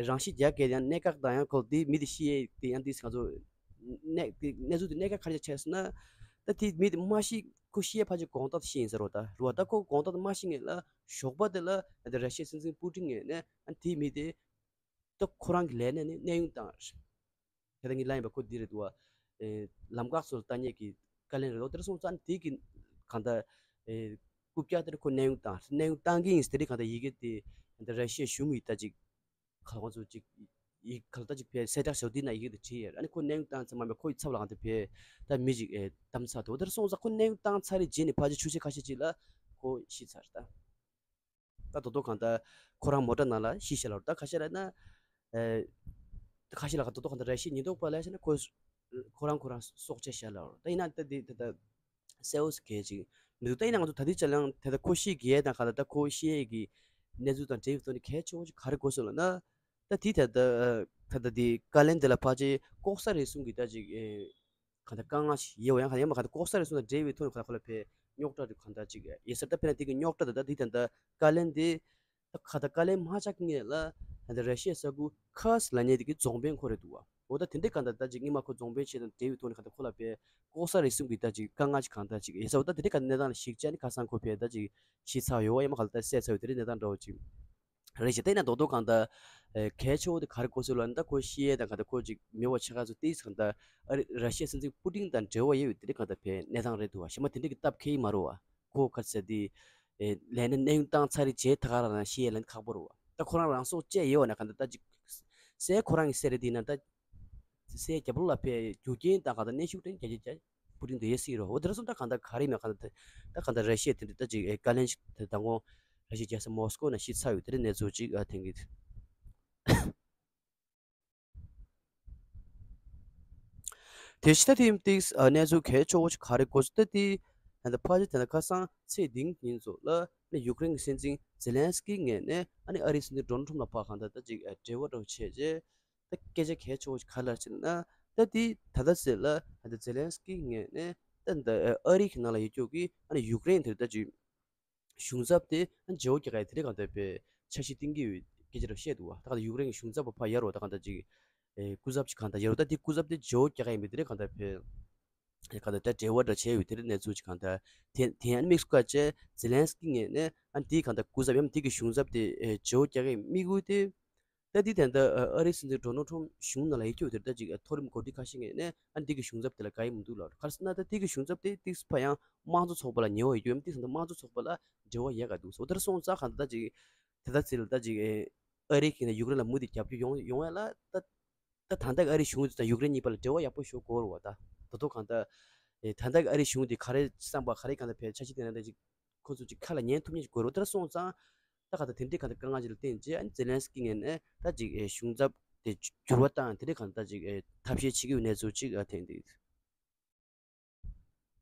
རང་ཤི་བརྒྱབ་གས་ཡང་གནད་འགག་དང་ཡང་ཁོ་དེ་མི་དེ་ཤི་ཡས་དེ་ཡང་དེ་ང་ཚོ་གནད་དེ་གནས་ཚུལ་དེ་གནད་འགག་ག་རེ་ཆགས་སོང་ན་ད་དེ་མི་དེ་མ་ཤི་ཁོ་ཤི་ཡས་ཕལ་ཆེར་དགོང་དག་ཤི་ཡིན་ཟེར་རོ། ད་རོ་ད་ཁོ་དགོང་དག་མ་ཤི་ངེས་ལ་ཞོགས་པ་དེ་ལ་ད་ར་ཤི་ཡའི་སྲིད་འཛིན་པུ་ཊིན་ངེས་ནས་ཨ་དེ་མི་དེ། ད་ཁོ་རང་གི་ལས་གནས་ནི་གནས་དབྱུང་བཏང་། དེ་ལྟར་ངས་ལབ་ཡིན་པ་ཁོ་འདི་རེད་འདུག་བ། ཨེ་ལམ་འགག་སོགས་ལྟ་མཁན་གྱི་བཀའ་བློན་རེད་འདུག་དེར་སོང་ཙང་དེ་གི་གང་ལྟར་ཨེ་རྐུབ་བཀྱག་དེར་ཁོ་གནས་དབྱུང་བཏང་། གནས་དབྱུང་བཏང་གི་ཡིན་དེ་རིང་གང་ལྟར་ཡི་གེ་དེ་ད་ར་ཤི་ཡའི་གཞུང་གི་ད་ཅིག་ག་ལ་ང་ཚོ་ཅིག་ཡི་ག་ལ་ད་ཅིག་ཕའི་གསལ་བསྒྲགས་ཞོག་དེ་ན་ཡི་གེ་དེ་བྲིས་ཡོད། ཨ་ནི་ཁོ་གནས་དབྱུང་བཏང་ཙམ་མ་མེད་ཁོ་ཡི་ཚབ་ལ་གང་ལྟར་ཕའི་ད་མི་ཅིག་ཨེ་བདམས་ཚར་འདུག་དེར་སོང་ཙང་ཁོ་གནས་དབྱུང་བཏང་ཚར་རེད་རྗེས་ནས་ཕལ་ཆེར་ཆུ་ཚོད་ཁ་ཤས་ཅིག་ལ་ཁོ་ཤི་ཚར་ད། ད་དོ་དོ་གང་ལྟར་ཁོ་རང་མོ་ཊ་ནང་ལ་ཤི་ཤེས་ལ་རུ་ད་ཁ་ཤས་ལ་ན། ཨེ། ཁ་ཤས་ལ་ག་དོ་དོ་གང་ལྟར་ར་ཤི་ཡའི་ཉེན་རྟོག་པ་ལ་ཤེས་ན་ཁོ་ཁོ་རང་ཁོ་རང་སྲོག་བཅད་ཤེས་ལ་རུ་ད་ཡིན་ན་ད་དེ་ད་ད་གསལ་བོ་གལ་ཅིག་མི་འདུག་ད་ཡིན་ན་ང་ཚོ་ད་ལྟའི་ཆ་ལ་ད་ད་ཁོ་ཤི་གི་དང་ག་ད་ད་ཁོ་ཤི་ཡས་ཀྱི་གནས་ཚུལ་དང་འབྲེལ་བའི་ཐོག་ནས་གལ་ཆེ་བོ་ཅིག་ག་རེ་གོ་སོང་ལ་ན། ད་དེ་ད་ད་ད་ད་དེ་བཀའ་བློན་དེ་ལ་ཕལ་ཆེར་ལྐོག་ཟ་རེ་ཟུང་གི་ད་ཅིག་ཨེ། གང་ལྟར་དཀའ་ངལ་ཞིག་ཡོད་ཡང་གང་ཡང་མ་གང་ལྟར་ལྐོག་ཟ་རེ་ཟུང་དང་འབྲེལ་བའི་ཐོག་ནས་གང་ལྟར་ཁོ་ལ་ཕའི་རྙོག་དྲ་རེ་གང་ལྟར་ཅིག་ཡོད་ས་རེད། ད་དཔེར་ན་དེ་གི་རྙོག་དྲ་དེ་ད་དེ་ད་ལྟ་བཀའ་བློན་དེ་ད་གང་ལྟར་བཀའ་བློན་མ་ཆགས་སྔོན་ལ་ད་ལྟ་ར་ཤི་ཡའི་ས་ཁུལ་ཁཱར་སི་ལབ་མཁན་དེ་གི་རྫོང་དཔོན་ཁོ་རེད་འདུག་བ། འོ་ད་དེ་འདྲའི་གང་ལྟར་ད་ཅིག་སྔོན་མ་ཁོ་རྫོང་དཔོན་བྱས་དང་འབྲེལ་བའི་ཐོག་ནས་གང་ལྟར་ཁོ་ལ་ཕའི་ལྐོག་ཟ་རེ་ཟུང་གི་ད་ཅིག་དཀའ་ངལ་ཅིག་གང་ལྟར་ཅིག་ཡོད་ས། འོ་ད་དེ་འདྲའི་གང་ལྟར་གནས་སྟངས་ལ་གཞིགས་བྱས་ནས་ཁ་སང་ཁོ་ཕའི་ད་ཅིག་ཤི་ཚར་ཡོད་བ་ཡང་མ་གང་ལྟར་བསད་ཚར་ཡོད་དེ་འདྲའི་གནས་སྟངས་འདྲ་བོ་ཅིག་རེད་ཅེ། དེས་ན་རྡོག་རྡོག་གང་ལྟར་ཨེ་གལ་ཆེ་བོ་དེ་ག་རེ་གོ་སོང་ལབ་ན། ད་ཁོ་ཤི་ཡས་དང་གང་ལྟར་ཁོ་ཅིག་མི་བ་ཆེ་ཁག་ཚོ་ཏིས་གང་ལྟར་ཨ་རི་ར་ཤི་ཡའི་སྲིད་འཛིན་པུ་ཏིན་དང་འབྲེལ་བ་ཡོད་ཡོད་དེ་རིགས་གང་ལྟར་ཕའི་གནས་སྟངས་རེད་འདུག་བ། ཞེ་མ་དེ་འདྲ་གི་སྟབས་ཁེལ་ཡི་མ་རེད་བ། ཁོ་ག་ཚད་དེ་ཨེ་ལས་ནས་གནས་དབྱུང་བཏང་ཚར་རེད་བྱས་ད་ག་རང་རང་ཤི་ཡས་ལན་ཁག་པོ་རེད་བ། ད་ཁོ་རང་རང་སྲོག་བཅད་ཡོད་བ་ན་གང་ལྟར་ད་ཅིག་སའི་ཁོ་རང་གི་སྲས་རེད་དེ་ན་ད། སའི་རྒྱབ་ལོགས་ལ་ཕའི་རྒྱུ་རྐྱེན་དང་གང་ལྟར་གནོན་ཤུགས་དེ་རྒྱ་ཆེ་རྒྱ་པུ་ཏིན་དེ་ཡོད་སྲིད་རོ། འོ་དེ་ར་སོང་ད་གང་ལྟར་ག་རེ་མེད་གང་ལྟར་ད་གང་ལྟར་ར་ཤི་ཡ་དེ་འདྲ་ད་ཅིག་ཨེ་བཀའ་བློན་ཞིག་དེ་མདང་དགོང་ར་ཤི་ཡའི་རྒྱལ་ས་མོ་སི་ཀོ་ན་ཤི་ཚར་ཡོད་དེ་འདྲའི་གནས་ཚུལ་ཅིག་ཨ་ཐོན་གི་འདུག་དེ་ཕྱི་ད་ཐེངས་ཏིག་ཨ་གནས་ཚུལ་གལ་ཆེ་བོ་ཞིག་ག་རེ་གོ་སོང་ད་དེ་ད་ལྟ་ཕལ་ཆེར་ད་ལྟ་ཁ་སང་ཚེས་བདུན་ཉིན་ཚོ་ལ་ནི་ཡུཀ་རེན་གྱི་སྲིད་འཛིན་ཛེ་ལན་སི་ཀི་ངོས་ནས་ཨ་ནི་ཨ་རིའི་སྲིད་འཛིན་ཌོ་ནལ་ཊམ་ལ་ཕར་གང་ལྟར་ད་ཅིག་ཨ་འབྲེལ་བ་འདྲ་བོ་བྱས་རྗེས། ད་སྐད་ཆ་གལ་ཆེ་བོ་ཞིག་ག་རེ་ལབ་ཟེར་ན། ད་དེ་ད་ལྟ་ཟེར་ལ་ད་ཛེ་ལན་སི་ཀི་ངོས་ནས་ད་ད་ཨ་རི་གི་ནང་ལ་ཡོད་རྒྱུ་གི་ཨ་ནི་ཡུཀ་རེན་དེར་ད་ཅིག་གཞུང་ཚབ་དེ་ཨ་ནི་བརྗེ་བོ་རྒྱག་གི་དེ་རིང་གང་ལྟར་པའི་འཆར་གཞི་བཏིང་གི་ཡོད་སྐད་ཆ་རེ་བཤད་འདུག་བ། ད་ག་ད་ཡུཀ་རེན་གྱི་གཞུང་ཚབ་པ་ཕར་ཡར་རོ་ད་གང་ལྟར་ཅིག་ཨེ་སྐུ་ཚབ་ཅིག་གང་ལྟར་ཡར་རོ་ད་དེ་སྐུ་ཚབ་དེ་བརྗེ་བོ་རྒྱག་གི་ཡིན་པའི་དེ་རིང་གང་ལྟར་པའི་ཨེ་གང་ལྟར་ད་འབྲེལ་བ་འདྲ་བྱས་ཡོད་དེ་རིང་གནས་ཚུལ་ཅིག་གང་ལྟར་དེ་དེ་ཡང་དམིགས་སུ་བཀར་བྱས་ཛེ་ལན་སི་ཀི་ངོས་ནས་ཨ་ནི་དེའི་གང་ལྟར་སྐུ་ཚབ་ཡང་དེ་གི་གཞུང་ཚབ་དེ་ཨེ་བརྗེ་བོ་རྒྱག་གི་དམིགས་ཡུལ་དེ། ད་འདི་ད་ལྟ་ཨ་རིའི་སྲིད་འཛིན་ཌོ་ནལ་ཊམ་གཞུང་ནང་ལ་ཡོད་རྒྱུ་དེར་ད་ཅིག་མཐོ་རིམ་འགོ་ཁྲིད་ཁ་ཤས་ངོས་ནས་ཨ་འདི་གི་གཞུང་ཚབ་དེ་ལ་དགའ་ཡི་མི་འདུག་ལབ། ག་རེ་ཟེར་ན་ད་འདི་གི་གཞུང་ཚབ་དེ་ཏིག་ཙམ་ཕར་ཡང་དམངས་གཙོ་ཚོགས་པ་ལ་ཉེ་བ་ཡོད་རྒྱུ་ཡང་ཏིག་ཙམ་ད་དམངས་གཙོ་ཚོགས་པ་ལ་འབྲེལ་བ་ཡོད་དགའ་འདུག་ཟེར། འོ་དེར་སོང་ཙང་གང་ལྟར་ད་ཅིག་དེ་ད་ཚེ་ལ་ད་ཅིག་ཨ་རི་གིས་ནས་ཡུཀ་རེན་ལ་མུ་མཐུད་རྒྱབ་སྐྱོར་ཡོང་ཡོང་ཡ་ལ་ད་ད་ད་ལྟ་གི་ཨ་རིའི་གཞུང་དེ་དང་ཡུཀ་རེན་གཉིས་བར་ལ་འབྲེལ་བ་ཡག་པོ་ཞིག་དགོས་རེད་བ། ད་ད་དུང་གང་ལྟར་ཨེ་ད་ལྟ་གི་ཨ་རིའི་གཞུང་དེ་ག་རེ་བསམ་པ་ག་རེ་གང་ལྟར་ཕལ་ཆེར་ཅིག་དེ་ན་ད་ཅིག་ཁོ་ཚོ་ཅིག་ཁ་ལ་ཉན་ཐུབ་མཁན་ཞིག་དགོས་རེད། དེར་སོང་ཙང་ད་ག་ད་དེ་འདྲའི་ག་ད་དཀའ་ངལ་ཅིག་ལ་བརྟེན་རྗེས་ཨ་ནི་ཛེ་ལན་སི་ཀི་ངོས་ནས་ད་ཅིག་ཨེ་གཞུང་ཚབ་དེ་འགྱུར་བ་བཏང་དེ་འདྲའི་ག་ད་ཅིག་ཨེ་ཐབས་ཤེས་བྱེད་ཀྱི་ཡོད་གནས་ཚུལ་ཅིག་ཨ་ཐོན་འདུག་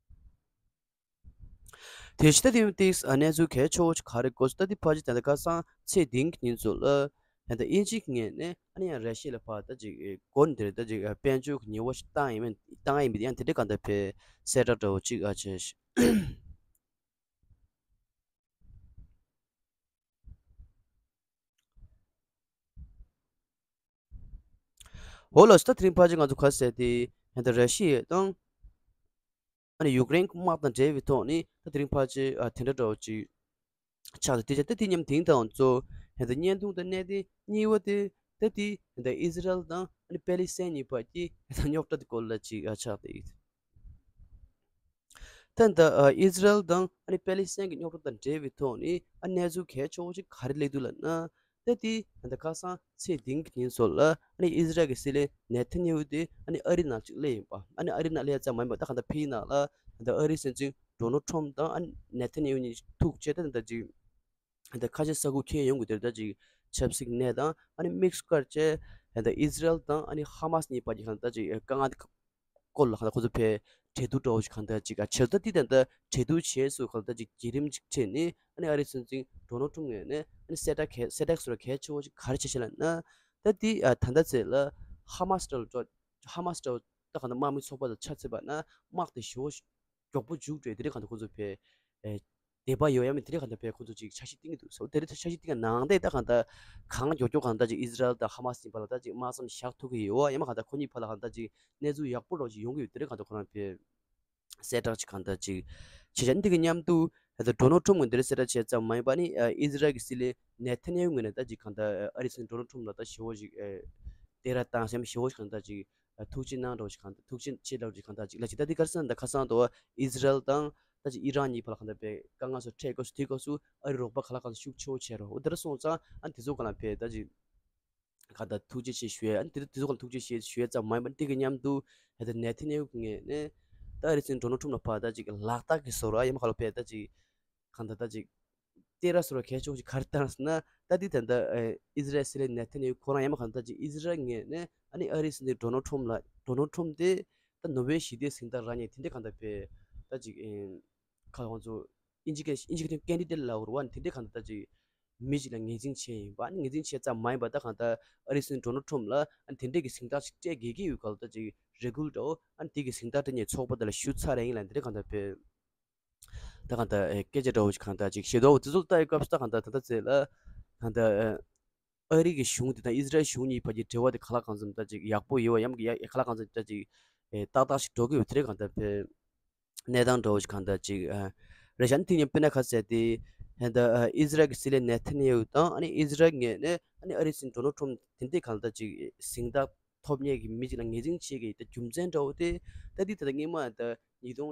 དེ་ཕྱི་ད་དེ་ཏིག་ཨ་གནས་ཚུལ་གལ་ཆེ་བོ་ཅིག་ག་རེ་གོ་སོང་ད་དེ་ཕལ་ཆེར་ད་ལྟ་ཁ་སང་ཚེས་བདུན་གྱི་ཉིན་ཚོ་ལ་ད་ལྟ་དབྱིན་ཇི་ངོས་ནས་ཨ་ནི་ཡང་ར་ཤི་ཡ་ལ་ཕར་ད་ཅིག་ཨེ་སྒོ་ནས་དེ་རེད་ད་ཅིག་ཨེ་དཔལ་འབྱོར་གྱི་ཉེས་པ་ཞིག་བཏང་ཡིན་མིན་བཏང་ཡིན་མིན་ཡང་དེ་འདྲའི་ག་ད་ཕའི་གསལ་བསྒྲགས་འདྲ་བོ་ཅིག་ཨ་བྱས་ཤག་འོ་ལགས་སོ། ད་དེ་རིང་ཕལ་ཆེར་ང་ཚོ་ག་ཟེར་ཏེ་ད་ལྟ་ར་ཤི་ཡ་དང་ཨ་ནི་ཡུཀ་རེན་དམག་དང་འབྲེལ་བའི་ཐོག་ནས་ད་དེ་རིང་ཕལ་ཆེར་ཨ་དེ་འདྲ་འདྲ་བོ་ཅིག་ཆགས་ཏེ་དེ་ཆ་ད་དེ་མཉམ་དེང་དང་གཙོ་ད་ལྟ་བརྙན་ཐུང་དང་གནད་དོན་གཉིས་པ་དེ་ད་དེ་ད་ལྟ་ཨི་ཟི་རལ་དང་ཨ་ནི་པེ་ལི་སི་ཐན་གཉིས་བར་གྱི་ད་རྙོག་དྲ་དེ་སྐོར་ལ་ཅིག་ཨ་ཆགས་ཏེ་ཡོད། ད་ད་ཨི་ཟི་རལ་དང་ཨ་ནི་པེ་ལི་སི་ཐན་གྱི་རྙོག་དྲ་དང་འབྲེལ་བའི་ཐོག་ནས་ཨ་གནས་ཚུལ་གལ་ཆེ་བོ་ཅིག་ག་རེ་སླེབས་འདུག་ལབ་ན། ད་དེ་ད་ཁ་སང་ཚེས་བདུན་གྱི་ཉིན་སོགས་ལ་ཨ་ནི་ཨི་ཟི་རལ་གྱི་སྲིད་བློན་ནེ་ཐན་ཡ་ཧུ་དེ་ཨ་ནི་ཨ་རིའི་ནང་ཅིག་སླེབས་ཡིན་པ། ཨ་ནི་ཨ་རིའི་ནང་སླེབས་ཙམ་མ་ཡིན་པ་ད་གང་ལྟར་ཕ་གིའི་ནང་ལ་ད་ཨ་རིའི་སྲིད་འཛིན་ཌོ་ནལ་ཊམ་དང་ཨ་ནི་ནེ་ཐན་ཡ་ཧུ་གཉིས་ཐུག་བྱས་ད་ད་ཅིག་ད་ཁ་ཆེ་ས་ཁུག་ཁྱེར་ཡོང་གི་དེར་ད་ཅིག་ཆབ་སྲིད་གནས་སྟངས་ཨ་ནི་དམིགས་སུ་བཀར་བྱས་ད་ཨི་ཟི་རལ་དང་ཨ་ནི་ཧ་མ་སི་གཉིས་བར་གྱི་གང་ད་ཅིག་དཀའ་ངལ་སྐོར་ལ་གང་ལྟར་ཁོ་ཚོ་ཕའི་གྲོས་བསྡུར་འདྲ་བོ་ཞིག་གང་ལྟར་ཅིག་ཨ་བྱས། ད་འདི་ད་ལྟ་གྲོས་བསྡུར་བྱས་སུ་གང་ལྟར་ཅིག་བརྒྱུད་རིམ་ཅིག་ཁྲིད་ནས་ཨ་ནི་ཨ་རིའི་སྲིད་འཛིན་ཌོ་ནལ་ཊམ་ངོས་ནས་ཨ་ནི་གསལ་བསྒྲགས་གལ་གསལ་བསྒྲགས་སོགས་གལ་ཆེ་བོ་ཞིག་ག་རེ་བྱས་བྱས་ལབ་ན། ད་འདི་ཨ་ད་ལྟ་ཚེ་ལ་ཧ་མ་སི་འདྲ་བོ་ཧ་མ་སི་འདྲ་བོ་ད་གང་ལྟར་དམག་མི་ཚོགས་པ་དང་ཆ་མཚོན་པ་ན་དམག་དེ་ཞེ་པོ་མགྱོགས་པོ་མཇུག་སྒྲིལ་དེ་རིང་གང་ལྟར་ཁོ་ཚོ་ཕའི་ཨེ་དད་པ་ཡོད་ཡ་མེད་དེ་རིང་གང་ལྟར་ཕའི་ཁོ་ཚོ་ཅིག་འཆར་གཞི་བཏིང་གི་འདུག་ཟེར། དེ་རིང་འཆར་གཞི་བཏིང་གི་ནང་དེ་ད་གང་ལྟར་གང་མགྱོགས་མགྱོགས་གང་ལྟར་ཅིག་ཨི་ཟི་རལ་དང་ཧ་མ་སི་གཉིས་བར་ལ་ད་ཅིག་དམག་མཚམས་བཞག་ཐུབ་ཀྱི་ཡོད་ཡ་མ་གང་ལྟར་ཁོ་གཉིས་བར་ལ་གང་ལྟར་ཅིག་གནས་ཚུལ་ཡག་པོ་འདྲ་བོ་ཅིག་ཡོང་གི་ཡོད། དེ་རིང་གང་ལྟར་ཁོ་རང་ཕའི་གསལ་བསྒྲགས་ཅིག་གང་ལྟར་ཅིག་བྱས་བྱས་འདི་གི་མཉམ་དུ་ད་ལྟ་ཌོ་ནལ་ཊམ་ངོས་འདིར་གསལ་བསྒྲགས་བྱས་ཙམ་མ་ཡིན་པ་ནི་ཨི་ཟི་རལ་གྱི་སྲིད་བློན་ནེ་ཐན་ཡ་ཧུ་ངོས་ནས་ད་ཅིག་གང་ལྟར་ཨ་རིའི་སྲིད་འཛིན་ཌོ་ནལ་ཊམ་ལ་ད་ཞེ་པོ་ཅིག་ཨེ་སྟེར་བ་བཏང་སེམས་ཞེ་པོ་ཅིག་གང་ལྟར་ཅིག་ཨ་ཐུགས་ཆེ་གནང་འདྲ་བོ་ཞིག་གང་ལྟར་ཐུགས་ཆེ་ཆེ་འདྲ་བོ་ཞིག་གང་ལྟར་ཅིག་ལ་ཅིག་ད་འདི་ག་རེ་ཟེར་ན་ད་ཁ་སང་དུ་ཨི་ཟི་རལ་དང་ད་ཅིག་ཨི་རན་གཉིས་བར་ལ་གང་ལྟར་པའི་དཀའ་ངལ་སོགས་འཕྲད་སྐབས་སུ་དེའི་སྐབས་སུ་ཨ་རིའི་རོགས་པ་གང་ལ་གང་ལ་ཤུགས་ཆེ་བོ་བྱས་རོགས། འོ་དེ་འདྲ་སོང་ཙང་ཨ་དེ་ཚོ་གང་ལ་ཕའི་ད་ཅིག་གང་ལྟར་ཐུགས་རྗེ་ཆེ་ཞུ་ཡས། ཨ་ནི་དེ་དེ་ཚོ་གང་ལ་ཐུགས་རྗེ་ཆེ་ཞུ་ཡས་ཙམ་མ་ཡིན་པར་དེ་གི་མཉམ་དུ་ད་ལྟ་ནེ་ཐན་ཡ་ཧུ་ངོས་ནས་ད་ཨ་རིའི་སྲིད་འཛིན་ཌོ་ནལ་ཊམ་ལ་ཕར་ད་ཅིག་ལག་རྟགས་ཀྱི་བཟོ་འདྲ་ཡ་མ་གང་ལ་ཕའི་ད་ཅིག་གང་ལྟར་ད་ཅིག་སྟེར་བ་བཟོ་འདྲ་གལ་ཆེ་བོ་ཞིག་ག་རེ་བཏང་ཟེར་ན། ད་འདི་ད་ལྟ་ཨི་ཟི་རལ་སྲིད་བློན་ནེ་ཐན་ཡ་ཧུ་ཁོ་རང་ཡ་མ་གང་ལྟར་ཅིག་ཨི་ཟི་རལ་ངོས་ནས་ཨ་ནི་ཨ་རིའི་སྲིད་འཛིན་ཌོ་ནལ་ཊམ་ལ་ཌོ་ནལ་ཊམ་དེ་ད་ནོ་བེལ་ཞི་བདེའི་གཟེངས་རྟགས་རག་མཁན་དེ་འདྲ་གང་ལྟར་ཕའི་ད་ཅིག་ཨེ་ཁ་ཁོང་ཚོ་ཨིན་ཇི་སྐད་ཨིན་ཇི་སྐད་ཐོག་ཀེན་ཌི་ཌེཊ་ལབ་དགོས་རེད་བ། དེ་འདྲའི་གང་ལྟར་ད་ཅིག་མི་ཞིག་ལ་ངོས་འཛིན་བྱས་ཡིན་པ། ཨ་ནི་ངོས་འཛིན་བྱས་ཙམ་མ་ཡིན་པ་ད་གང་ལྟར་ཨ་རིའི་སྲིད་འཛིན་ཌོ་ནལ་ཊམ་ལ་ཨ་ནི་དེ་འདྲའི་གི་གཟེངས་རྟགས་ཤིག་སྤྲད་དགོས་ཀྱི་ཡོད་ག་ལ་ད་ཅིག་རེ་སྐུལ་འདྲ་བོ་ཨ་ནི་དེ་གི་གཟེངས་རྟགས་སྤྲད་མཁན་ཚོགས་པ་དེ་ལ་ཞུ་ཚར་ཡིན་ལབ་དེ་འདྲའི་གང་ལྟར་ཕའི་ད་གང་ལྟར་ཨེ་སྐད་ཆ་འདྲ་བོ་ཞིག་གང་ལྟར་ཅིག་བཤད་འདུག་དེ་ཚོ་ལ་ལྟ་ཡི་སྐབས་སུ་ད་གང་ལྟར་ད་ལྟ་ཚེ་ལ་གང་ལྟར་ཨ་རི་གི་གཞུང་དེ་དང་ཨི་ཟི་རལ་གཞུང་གཉིས་བར་གྱི་འབྲེལ་བ་དེ་ག་ལ་གང་འཚམ་ད་ཅིག་ཡག་པོ་ཡོད་པ་ཡང་གི་ཡ་ག་ལ་གང་འཚམ་ད་ཅིག་ཨེ་ཏག་ཏག་ཞིག་འགྲོ་གི་ཡོད། དེ་རེད་གང་ལྟར་ཕའི་གནས་སྟངས་འདྲ་བོ་ཞིག་གང་ལྟར་ཅིག་ཨ་རེད་ཤག་ཨ་ནི་དེ་ཉིན་དཔེར་ན་ཁ་གསལ་ཏེ་ད་ལྟ་ཨ་ཨི་ཟི་རལ་གྱི་སྲིད་བློན་ནེ་ཐན་ཡ་ཧུ་དང་ཨ་ནི་ཨི་ཟི་རལ་ངོས་ནས་ཨ་ནི་ཨ་རིའི་སྲིད་འཛིན་ཌོ་ནལ་ཊམ་དེ་འདྲའི་གང་ལྟར་ཅིག་གཟེངས་རྟགས་ཐོབ་མཁན་གྱི་མི་ཅིག་ལ་ངོས་འཛིན་བྱེད་ཀྱི་ད་རྒྱུ་མཚན་འདྲ་བོ་དེ་ད་འདི་ད་ལྟ་སྔོན་མ་ད་ཉིས་སྟོང་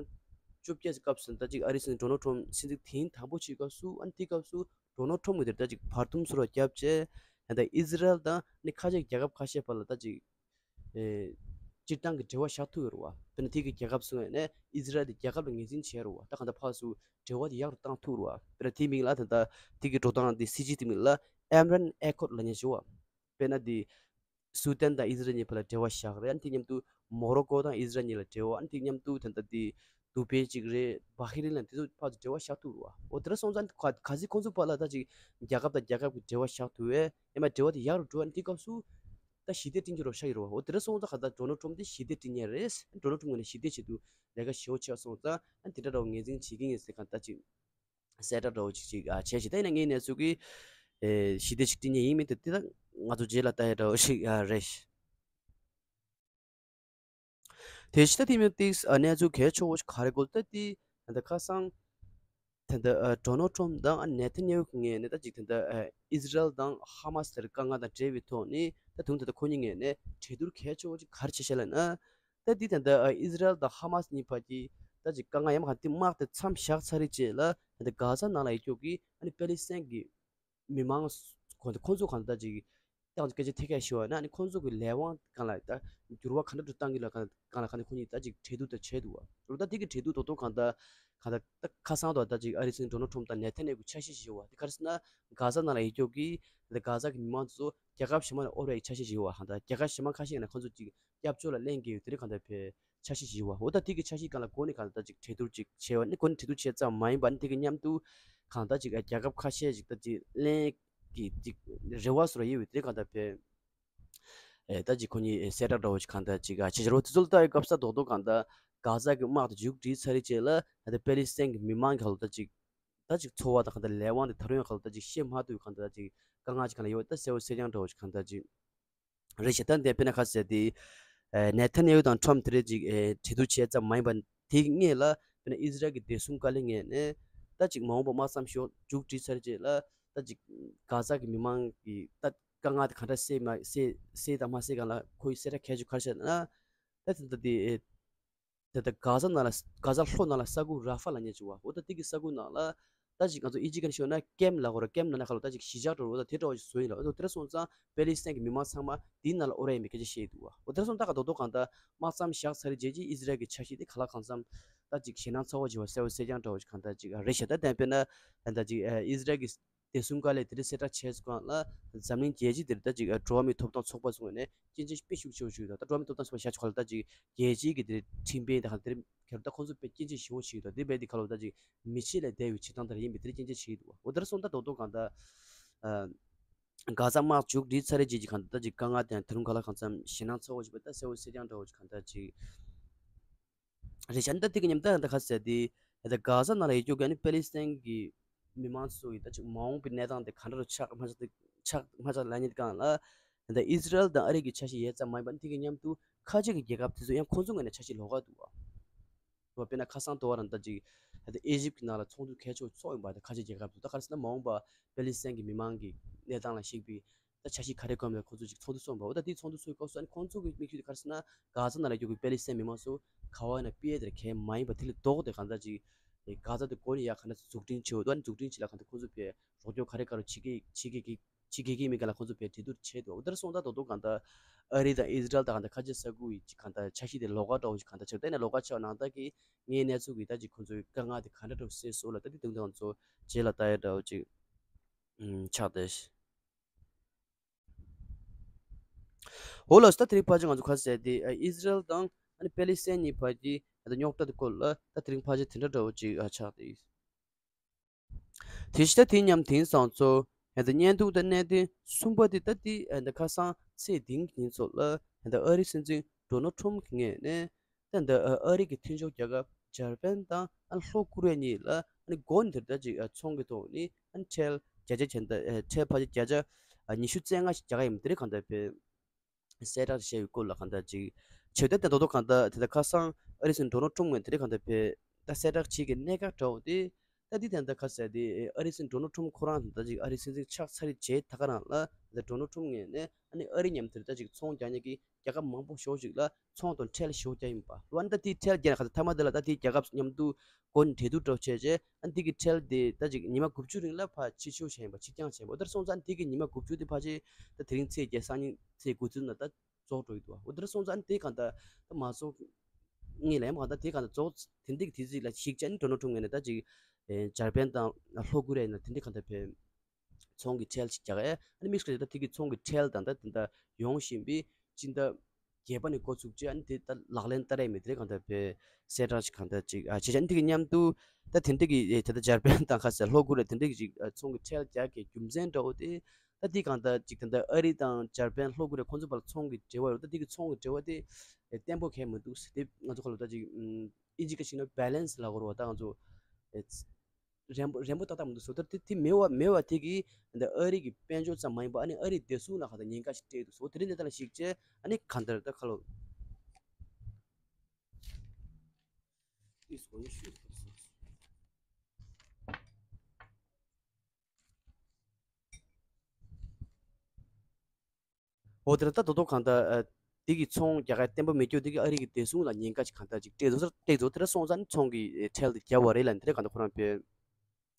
བཅོ་བརྒྱད་སྐབས་སུ་ད་ཅིག་ཨ་རིའི་སྲིད་འཛིན་ཌོ་ནལ་ཊམ་སྲིད་འཛིན་ཐེངས་དང་པོ་བྱེད་སྐབས་སུ་ཨ་ནི་དེ་སྐབས་སུ་ཌོ་ནལ་ཊམ་གྱིས་དེར་ད་ཅིག་བར་འདུམ་བཟོ་འདྲ་བརྒྱབ་བྱས་ད་ལྟ་ཨི་ཟི་རལ་དང་ཨ་ནི་ཁ་ཤས་རྒྱལ་ཁབ་ཁ་ཤས་བར་ལ་ད་ཅིག་ཨེ་སྤྱིར་བཏང་གི་འབྲེལ་བ་བཞག་ཐུབ་ཡོད་རེད་བ། དཔེར་ན་དེ་གི་རྒྱལ་ཁབ་སུ་ཡིན་ནའི་ཨི་ཟི་རལ་དེ་རྒྱལ་ཁབ་ལ་ངོས་འཛིན་བྱས་རེད་བ། ད་གང་ལྟར་ཕར་ཚུར་འབྲེལ་བ་དེ་ཡག་རུ་བཏང་ཐུབ་རེད་བ། དཔེར་ན་དེའི་མིང་ལ་ད་ལྟ་དེ་གི་འགྲོ་སྟངས་དེ་སྲིད་ཇུས་དེ་མིང་ལ་ཨེམ་རན་ཨེ་ཀོར་ལབ་མཁན་ཞིག་བ། དཔེར་ན་དེ་སུ་དན་དང་ཨི་ཟི་རལ་གཉིས་བར་ལ་འབྲེལ་བ་བཞག་རེད། ཨ་ནི་དེ་མཉམ་དུ་མོ་རོ་ཀོ་དང་ཨི་ཟི་རལ་གཉིས་ལ་འབྲེལ་བ། ཨ་ནི་དེ་མཉམ་དུ་ད་ལྟ་དེ་དུ་བེ་ཅིག་རེད། བྷ་ཧི་རིན་ལ་དེ་ཚོ་ཕར་ཚུར་འབྲེལ་བ་བཞག་ཐུབ་རེད་བ། འོ་དེ་འདྲ་སོང་ཙང་ག་གལ་སྲིད་ཁོང་ཚོ་བར་ལ་ད་ཅིག་རྒྱལ་ཁབ་དང་རྒྱལ་ཁབ་ཀྱི་འབྲེལ་བ་བཞག་ཐུབ་པས་ཡང་མ་འབྲེལ་བ་དེ་ཡག་རུ་འགྲོ་བ། ཨ་ནི་དེ་སྐབས་སུ་ད་ཞི་བདེ་བསྐྲུན་རྒྱུ་རོགས་བྱ་ཡི་རོ། འོ་དེ་འདྲ་སོང་ཙང་ག་ད་ཌོ་ནལ་ཊམ་དེ་ཞི་བདེ་བསྐྲུན་མཁན་རེད། ཌོ་ནལ་ཊམ་ངོས་ནས་ཞི་བདེ་ཆེད་དུ་ལས་ཀ་ཞེ་པོ་བྱས་སོང་ཙང་ཨ་ནི་དེ་འདྲ་འདྲ་བོ་ངོས་འཛིན་བྱེད་ཀྱི་ཡིན་ཟེར་གང་ལྟར་ཅིག་གསལ་བསྒྲགས་འདྲ་བོ་ཅིག་ཅིག་ཨ་བྱས་ཤིང་། ད་ཡིན་ན་ངའི་གནས་ཚུལ་གྱི་ཨེ་ཞི་བདེ་ཞིག་བསྐྲུན་མཁན་ཡིན་མིན་དེ་དེ་ད་ང་ཚོ་རྗེས་ལ་ལྟ་ཡ་འདྲ་བོ་ཞིག་ཨ་རེད། དེ་ཕྱི་ད་དེ་མིན་ཏིག་ཨ་གནས་ཚུལ་གལ་ཆེ་བོ་ཞིག་ག་རེ་གོ་ད་དེ་ད་ཁ་སང་ད་ལྟ་ཨ་ཌོ་ནལ་ཊམ་དང་ཨ་ནེ་ཐན་ཡ་ཧུ་ངོས་ནས་ད་ཅིག་ད་ལྟ་ཨ་ཨི་ཟི་རལ་དང་ཧ་མ་སི་དེར་དཀའ་ངལ་དང་འབྲེལ་བའི་ཐོག་ནས་ད་དུང་ད་ལྟ་ཁོ་གཉིས་ངོས་ནས་གྲོས་བསྡུར་གལ་ཆེ་བོ་ཅིག་ག་རེ་བྱས་ཤག་ལབ་ན། ད་འདི་ད་ལྟ་ཨི་ཟི་རལ་དང་ཧ་མ་སི་གཉིས་བར་གྱི་ད་ཅིག་དཀའ་ངལ་ཡང་མ་གང་དེ་དམག་དེ་མཚམས་བཞག་ཚར་རེད་ཅེས་ལ། ད་ལྟ་གྷ་ཛ་ནང་ལ་ཡོད་ཀྱོག་གི་ཨ་ནི་པེ་ལི་སི་ཐན་གྱི་མི་མང་ཁོ་ཁོ་ཚོ་གང་ད་ཅིག་ཏང་སྐད་ཆ་ཐད་ཀར་ཞུ་བ་ན་ཨ་ནི་ཁོ་ཚོ་གི་ལས་དབང་སྒང་ལ་ད་འགྱུར་བ་ག་འདྲ་འགྲོ་བཏང་གི་ལ་གང་ལ་གང་ལ་ཁོ་གཉིས་ད་ཅིག་གྲོས་བསྡུར་ད་བྱས་འདུག་བ། ད་དེ་གི་གྲོས་བསྡུར་ཏོག་ཏོག་གང་ད་གང་ད་ད་ཁ་སང་དུ་ད་ཅིག་ཨ་རིའི་སྲིད་འཛིན་ཌོ་ནལ་ཊམ་དང་ནེ་ཐན་ཡ་ཧུ་གི་འཆར་གཞི་ཞིག་ཡོད་བ། དེ་ག་རེ་ཟེར་ན་གྷ་ཛ་ནང་ལ་ཡོད་ཀྱོག་གི་ད་གྷ་ཛ་གི་མི་མང་ཚོ་རྒྱལ་ཁབ་གཞན་མ་ལ་དབོར་བའི་འཆར་གཞི་ཞིག་ཡོད་བ། ཧང་ད་རྒྱལ་ཁབ་གཞན་མ་ཁ་ཤས་ཀྱིས་ན་ཁོ་ཚོ་ཅིག་སྐྱབས་བཅོལ་ལ་ལེན་གྱི་ཡོད། དེ་རིང་གང་ལྟར་བའི་འཆར་གཞི་ཞིག་ཡོད་བ། འོ་ད་དེ་གི་འཆར་གཞི་སྒང་ལ་འགོ་ནས་གང་ལྟར་ཅིག་གྲོས་བསྡུར་ཅིག་བྱས་བ་ནི་འགོ་ནས་གྲོས་བསྡུར་བྱས་ཙམ་མ་ཡིན་པ་ནི་དེ་གི་མཉམ་དུ་གང་ལྟར་ཅིག་རྒྱལ་ཁབ་ཁ་ཤས་ཅིག་ད་ཅིག་ལེན་གྱི་ཅིག་རེ་བ་བཟོ་འདྲ་ཡོད་པའི་དེ་རིང་གང་ལྟར་བའི་ཨེ་ད་ཅིག་ཁོ་གཉིས་ཨེ་གསལ་བསྒྲགས་འདྲ་བོ་ཅིག་གང་ལྟར་ཅིག་ཨ་བྱས་བྱས་རོ། དེ་ཚོ་ལ་ལྟ་བའི་སྐབས་སུ་རྡོག་རྡོག་གང་ལྟར་གྷ་ཛ་གི་དམག་དེ་མཇུག་སྒྲིལ་ཚར་རེད་ཅེས་ལ་ད་ལྟ་པེ་ལི་སི་ཐན་གྱི་མི་མང་གི་ཧ་ལོ་ད་ཅིག་ད་ཅིག་འཚོ་བ་དང་གང་ལྟར་ལས་དབང་དེ་ད་རུང་ཡང་གང་ལྟར་ཅིག་བཤད་མ་ཐུབ་གང་ལྟར་ཅིག་དཀའ་ངལ་ཅིག་གང་ལ་ཡོད་ད་གསལ་བོ་གསལ་རྐྱང་འདྲ་བོ་ཅིག་གང་ལྟར་ཅིག་རེད་ཤག་ད་འདི་དཔེར་ན་ཁ་ཟེར་དེ་ཨེ་ནེ་ཐན་ཡ་ཧུ་དང་ཊམ་དེ་རེད་ཅིག་ཨེ་གྲོས་བསྡུར་བྱས་ཙམ་མ་ཡིན་པ་དེའི་སྔོན་ལ་དཔེར་ན་ཨི་ཟི་རལ་གྱི་བདེ་སྲུང་བཀའ་བློན་ངོས་ནས་ད་ཅིག་མ་འོངས་པ་དམག་མཚམས་ཤོག་མཇུག་སྒྲིལ་ཚར་རྗེས་ལ་ད་ཅིག་གྷ་ཛ་གི་མི་མང་གི་ད་དཀའ་ངལ་དེ་ག་འདྲ་སེལ་མ་སེལ་སེལ་དང་མ་སེལ་གང་ལ་ཁོ་ཡི་གསལ་བསྒྲགས་གལ་ཆེ་ག་རེ་བྱས་ན་ད་དེ་ད་དེ་ཨེ་ ད་ལྟ་གྷ་ཟ་ནང་ལ་གྷ་ཟ་ལྷོ་ནང་ལ་ས་ཁུག་ར་ཧྥ་ལབ་མཁན་ཅིག་ཡོད་པ། འོ་ད་དེ་གི་ས་ཁུག་ནང་ལ་ད་ཅིག་ང་ཚོ་ཨི་ཇིབ་གི་ཤོད་ན་ཀེམ་ལབ་དགོས་རེད། ཀེམ་ལབ་ན་ཁ་ལོ་ད་ཅིག་གཞིས་ཆགས་འདྲ་བོ་ད་དེ་འདྲ་བོ་ཞིག་བཟོས་ཡིན་ལ། འོ་ད་དེ་འདྲ་སོང་ཙང་པེ་ལི་སི་ཐན་གྱི་མི་མང་ཚང་མ་དེའི་ནང་ལ་འོ་ར་ཡིན་པའི་སྐད་ཆ་བཤད་འདུག་བ། འོ་དེ་འདྲ་སོང་ད་ག་རྡོག་རྡོག་གང་ལྟར་དམག་མཚམས་བཞག་ཚར་རྗེས་ཀྱི་ཨི་ཟི་རལ་གྱི་འཆར་གཞི་དེ་ག་ལ་གང་འཚམ་ད་ཅིག་ཞེད་སྣང་ཚ་བོ་ཅིག་བ་གསལ་བོ་གསལ་རྐྱང་འདྲ་བོ་ཞིག་གང་ལྟར་ཅིག་རེད་ཤག་ད་བདེན་པས་ན་ད་ཅིག་ཨི་ཟི་རལ་གྱི་བདེ་སྲུང་བཀའ་ལས་དེ་འདྲ་གསལ་བསྒྲགས་བྱས་སོང་ལ། འཛམ་གླིང་རྒྱལ་སྤྱི་དེར་ད་ཅིག་འགྲོ་བ་མིའི་ཐོབ་ཐང་ཚོགས་པ་ཚོའི་ངོས་ནས་སྐྱོན་བརྗོད་དཔེ་ཤུགས་ཆེ་བོ་ཞིག་དང་། ད་འགྲོ་བ་མིའི་ཐོབ་ཐང་ཚོགས་པ་ཞེས་བྱ་ཆོག་ག་ལ། ད་ཅིག་རྒྱལ་སྤྱིའི་གི་དེ་ཁྲིམས་དཔོན་དང་དེར་ཁྱེར་ད་ཁོང་ཚོ་དཔེ་སྐྱོན་བརྗོད་ཞེ་བོ་ཞིག་དང་། དེ་བས་དེ་ཁ་ལོ་ད་ཅིག་མི་ཆོས་ལས་འདས་པའི་བྱེད་སྟངས་དེ་ཡིན་པའི་དེར་སྐྱོན་བརྗོད་བྱེད་ཀྱི་འདུག་འོ་དེར་སོང་ད་རྡོག་རྡོག་གང་ལྟར་གྷ་ཟ་དམག་མཇུག་སྒྲིལ་ཚར་རེད་ཅེས་ཀྱི་གང་ལྟར་ད་ཅིག་དཀའ་ངལ་དང་དེ་རུང་ག་ལ་གང་འཚམ་ཞེད་སྣང་ཚ་བོ་ཞིག་པ་ད་གསལ་བོ་གསལ་རྐྱང་འདྲ་བོ་ཞིག་གང་ལྟར་ཅིག་རེད་ཤག་ད་དེ་གི་མཉམ་ད་ད་ག་ཟེར་དེ་ད་གྷ་ཟ་ནང་ལ་ཡོད་རྒྱུ་གི་ཨ་ནི་པེ་ལི་སི་ཐན་གི་མི་མང་ཚོ་ཡི་ད་ཅིག་མ་འོངས་པའི་གནས་སྟངས་དེ་ག་འདྲ་རུ་ཆགས་མ་ཆགས་དེ་ཆགས་མ་ཆགས་ལབ་མཁན་དེ་གང་ལ། ད་ཨི་ཟི་རལ་དང་ཨ་རི་གི་འཆར་གཞི་ཡས་ཙམ་མ་ཡིན་པ་ཨ་ནི་དེ་གི་མཉམ་དུ་ཁ་ཆེ་གི་རྒྱལ་ཁབ་དེ་ཚོ་ཡང་ཁོང་ཚོ་ངོས་ནས་འཆར་གཞི་ལོགས་ཀ་འདུག་བ། དཔེར་ན་ཁ་སང་དོ་བ་རང་ད་ཅིག་ད་ཨི་ཇིབ་ཀྱི་ནང་ལ་ཚོགས་འདུ་གལ་ཆེ་བོ་ཚོགས་ཡིན་པ། ད་ཁ་ཆེ་རྒྱལ་ཁབ་ཚོ་ད་ག་རེ་ཟེར་ན་མ་འོངས་པ་པེ་ལི་སི་ཐན་གྱི་མི་མང་གི་གནས་སྟངས་ལ་གཞིགས་པའི་ད་འཆར་གཞི་ག་རེ་བསྐོན་པའི་ཁོང་ཚོ་ཅིག་ཚོགས་འདུ་ཚོགས་པ། འོ་ད་དེ་ཚོགས་འདུ་ཚོགས་སྐབས་སུ་ཨ་ནི་ཁོང་ཚོ་གི་དམིགས་ཡུལ་དེ་ག་རེ་ཟེར་ན་གྷ་ཟ་ནང་ལ་ཡོད་པའི་པེ་ལི་སི་ཐན་མི་མང་ཚོ་ག་བ་ཡིན་ན་ཕུད་ཡས་དེར་གལ་མ་ཡིན་པ་དེ་ལས་ལྡོག་སྟེ་གང་ལྟར་ཅིག་གྷ་ཟ་དེ་མགོ་ནས་ཡར་གང་འདྲ་འཛུགས་སྐྲུན་བྱེད་འོ་ད་ཨ་ནི་འཛུགས་སྐྲུན་བྱེད་ལ་གང་ལྟར་ཁོང་ཚོ་ཕར་རོགས་སྐྱོར་ག་རེ་ག་རེ་བྱེད་ཀྱི་བྱེད་ཀྱི་བྱེད་དགོས་ཀྱི་མེད་ག་ལ་ཁོང་ཚོ་ཕར་གྲོས་བསྡུར་བྱས་འདུག་འོ་དེར་སོང་ད་རྡོག་རྡོག་གང་ལྟར་ཨ་རི་དང་ཨི་ཟི་རལ་དང་གང་ལྟར་ཁ་ཆེ་ས་ཁུལ་གྱི་གང་ལྟར་འཆར་གཞི་དེ་ལོགས་ཀ་འདྲ་བོ་ཞིག་གང་ལྟར་ཆགས། ད་ནས་ལོགས་ཀ་ཆགས་ནང་ལྟར་གྱི་ངའི་གནས་ཚུལ་གྱི་ད་ཅིག་ཁོང་ཚོའི་དཀའ་ངལ་དེ་ག་འདྲ་འདྲ་བོ་སེལ་སོང་ལ། ད་དེ་དུང་དང་ཚོ་རྗེས་ལ་ལྟ་ཡ་འདྲ་བོ་ཅིག་ཨུམ་ཆགས་བསྡད། འོ་ལགས་སོ། ད་དེ་རིང་ཕལ་ཆེར་ང་ཚོ་ག་ཟེར་དེ་ཨི་ཟི་རལ་དང་ཨ་ནི་པེ་ལི་སི་ཐན་གཉིས་བར་གྱི་ད་རྙོག་དྲ་དེ་སྐོར་ལ་ད་དེ་རིང་ཕལ་ཆེར་དེ་འདྲ་འདྲ་བོ་ཅིག་ཨ་ཆགས་བསྡད་ཡོད། དེ་བཞིན་ད་དེ་མཉམ་དེང་སང་ཚོ་ད་བརྙན་ཐུང་དང་གནད་དོན་གསུམ་པ་དེ་ད་དེ་ད་ཁ་སང་ཚེས་བདུན་གྱི་ཉིན་ཚོ་ལ་ད་ཨ་རིའི་སྲིད་འཛིན་ཌོ་ནལ་ཊམ་གྱི་ངོས་ནས་ད་ད་ཨ་རི་གི་མཐུན་ཕྱོགས་རྒྱལ་ཁབ་འཇར་པན་དང་ཨ་ལྷོ་ཀོ་རི་ཡ་གཉིས་ལ་ཨ་ནི་འགོ་ནས་དེར་ད་ཅིག་ཚོང་གི་ཐོག་ནས་ཨ་ནི་ཁྲལ་བརྒྱ་ཆ་ཅན་ད་ཁྲལ་ཕལ་ཆེར་བརྒྱ་ཆ་ཉི་ཤུ་རྩ་ལྔ་ཞིག་རྒྱག་གི་ཡིན་པ་དེ་རིང་གང་ལྟར་ཕེབས། གསལ་བསྒྲགས་བྱས་པའི་སྐོར་ལ་གང་ལྟར་ཅིག་བྱས་ཏེ་ད་རྡོག་རྡོག་གང་ལྟར་དེ་ལྟར་ཁ་སང་ཨ་རིའི་སྲིད་འཛིན་ཌོ་ནལ་ཊམ་ངོས་དེ་རིང་གང་ལྟར་ཕེབས་ད་གསལ་བསྒྲགས་བྱེད་ཀྱི་གནད་འགག་འདྲ་བོ་དེ་ད་འདི་ད་ལྟ་ཁ་གསལ་དེ་ཨ་རིའི་སྲིད་འཛིན་ཌོ་ནལ་ཊམ་ཁོ་རང་ད་ཅིག་ཨ་རིའི་སྲིད་འཛིན་ཆགས་ཚར་རྗེས་ད་ག་རང་ལ་ད་ཌོ་ནལ་ཊམ་ངོས་ནས་ཨ་ནི་ཨ་རི་མཉམ་དུ་ད་ཅིག་ཚོང་རྒྱག་མཁན་གྱི་རྒྱལ་ཁབ་མང་པོ་ཞེ་པོ་ཅིག་ལ་ཚོང་དང་ཁྲལ་ཞེ་པོ་རྒྱག་ཡིན་པ། ལོ་ཨ་ནི་ད་དེའི་ཁྲལ་རྒྱག་ན་གང་ལྟར་མཐའ་མ་དེ་ལ་ད་དེའི་རྒྱལ་ཁབ་མཉམ་དུ་སྒོ་ནས་འབྲེལ་གཏུག་འདྲ་བོ་བྱས་རྗེས་ཨ་ནི་དེ་གི་ཁྲལ་དེ་ད་ཅིག་ཉི་མ་དགུ་བཅུ་རིང་ལ་ཕར་ཕྱིར་བཤོལ་བྱས་ཡིན་པ། ཕྱིར་འགྱངས་བྱས་ཡིན་པ། འོ་དེར་སོང་ཙང་དེ་གི་ཉི་མ་དགུ་བཅུ་དེ་ཕལ་ཆེར་ད་དེ་རིང་ཚེས་བརྒྱད་སང་ཉིན་ཚེས་དགུ་ཚེས་ནང་ད་རྫོགས་འགྲོ་གི་འདུག་འོ་དེར་སོང་ཙང་དེ་གང་ལྟར་ད་མ་རྫོགས་ངེས་ལ་ཡང་གང་ལྟར་དེ་གང་ལྟར་རྫོགས་དེ་འདྲ་གི་དུས་ཚིགས་ལ་གཞིགས་བྱས་ནས་ཌོ་ནལ་ཊམ་ངོས་ནས་ད་ཅིག་འཇར་པན་དང་ལྷོ་ཀོ་རི་ཡ་ནང་དེ་འདྲ་གང་ལྟར་ཕེབས། ཚོང་གི་ཁྲལ་ཞིག་རྒྱག་ཡས། ཨ་ནི་དམིགས་བསལ་ད་དེ་གི་ཚོང་གི་ཁྲལ་དང་ད་དེ་འདྲ་ཡོང་བཞིན་པའི་སྤྱི་ཟླ་བརྒྱད་པ་ནས་འགོ་ཚུགས་རྗེས་ཨ་ནི་དེ་ད་ལག་ལེན་བསྟར་ཡས་མེད་དེ་གང་ལྟར་ཕེབས་གསལ་བསྒྲགས་ཤིག་གང་ལྟར་ཅིག་ཨ་བྱས་ཙང་དེ་གི་མཉམ་དུ་ད་དེ་འདྲ་གི་ཨེ་ད་ལྟ་འཇར་པན་དང་ཁ་གསལ་ལྷོ་ཀོ་རི་ཡ་དེ་འདྲ་གི་ཅིག་ཨ་ཚོང་གི་ཁྲལ་རྒྱག་གི་རྒྱུ་མཚན་འདྲ་བོ་དེ་ད་དེ་གང་ལྟར་ཅིག་ད་ལྟ་ཨ་རི་དང་འཇར་པན་ལྷོ་ཀོ་རི་ཡ་ཁོང་ཚོ་བར་ལ་ཚོང་གི་འབྲེལ་བ་ཡོད་རེད། ད་དེ་གི་ཚོང་གི་འབྲེལ་བ་དེ་ཨེ་བརྟན་པོ་གང་ཡང་མི་འདུག་དེ་ང་ཚོ་ཁ་ལོ་ད་ཅིག་ཨིན་ཇི་སྐད་ཞིག་ན་བྷེ་ལེན་སི་ལབ་དགོས་རེད་བ། ད་ང་ཚོ་ཨེ། རན་པོ་རན་པོ་ཏག་ཏག་མི་འདུག་ཟེར། ད་དེ་མེད་པ་མེད་པ་དེ་གིས་འདི་ཨ་རི་གི་དཔལ་འབྱོར་ཙམ་མ་ཡིན་པ་ཨ་ནི་ཨ་རིའི་བདེ་སྲུང་ལ་གང་ལྟར་ཉེན་ཁ་ཞིག་སྤྲད་འདུག་ཟེར། དེ་རིང་འདི་ལྟ་ལ་གཞིགས་བྱས་ཨ་ནི་གང་ལྟར་ད་ཁ་ལོ། འོ་དེ་ལ་ད་དོ་དོ་གང་ལྟར་ཨ། དེ་གི་ཚོང་རྒྱག་ཡ་བརྟན་པོ་མེད་རྒྱུ་དེ་གི་ཨ་རི་གི་བདེ་སྲུང་ལ་ཉེན་ཁ་ཞིག་གང་ལྟར་ཅིག་སྤྲད་འདུག་ཟེར། སྤྲད་འདུག་དེ་འདྲ་སོང་ཙང་ཚོང་གི་ཁྲལ་དེ་བརྒྱབ་པ་རེད་ལབ་ནས་དེ་འདྲ་གང་ལྟར་ཁོ་རང་དཔེ་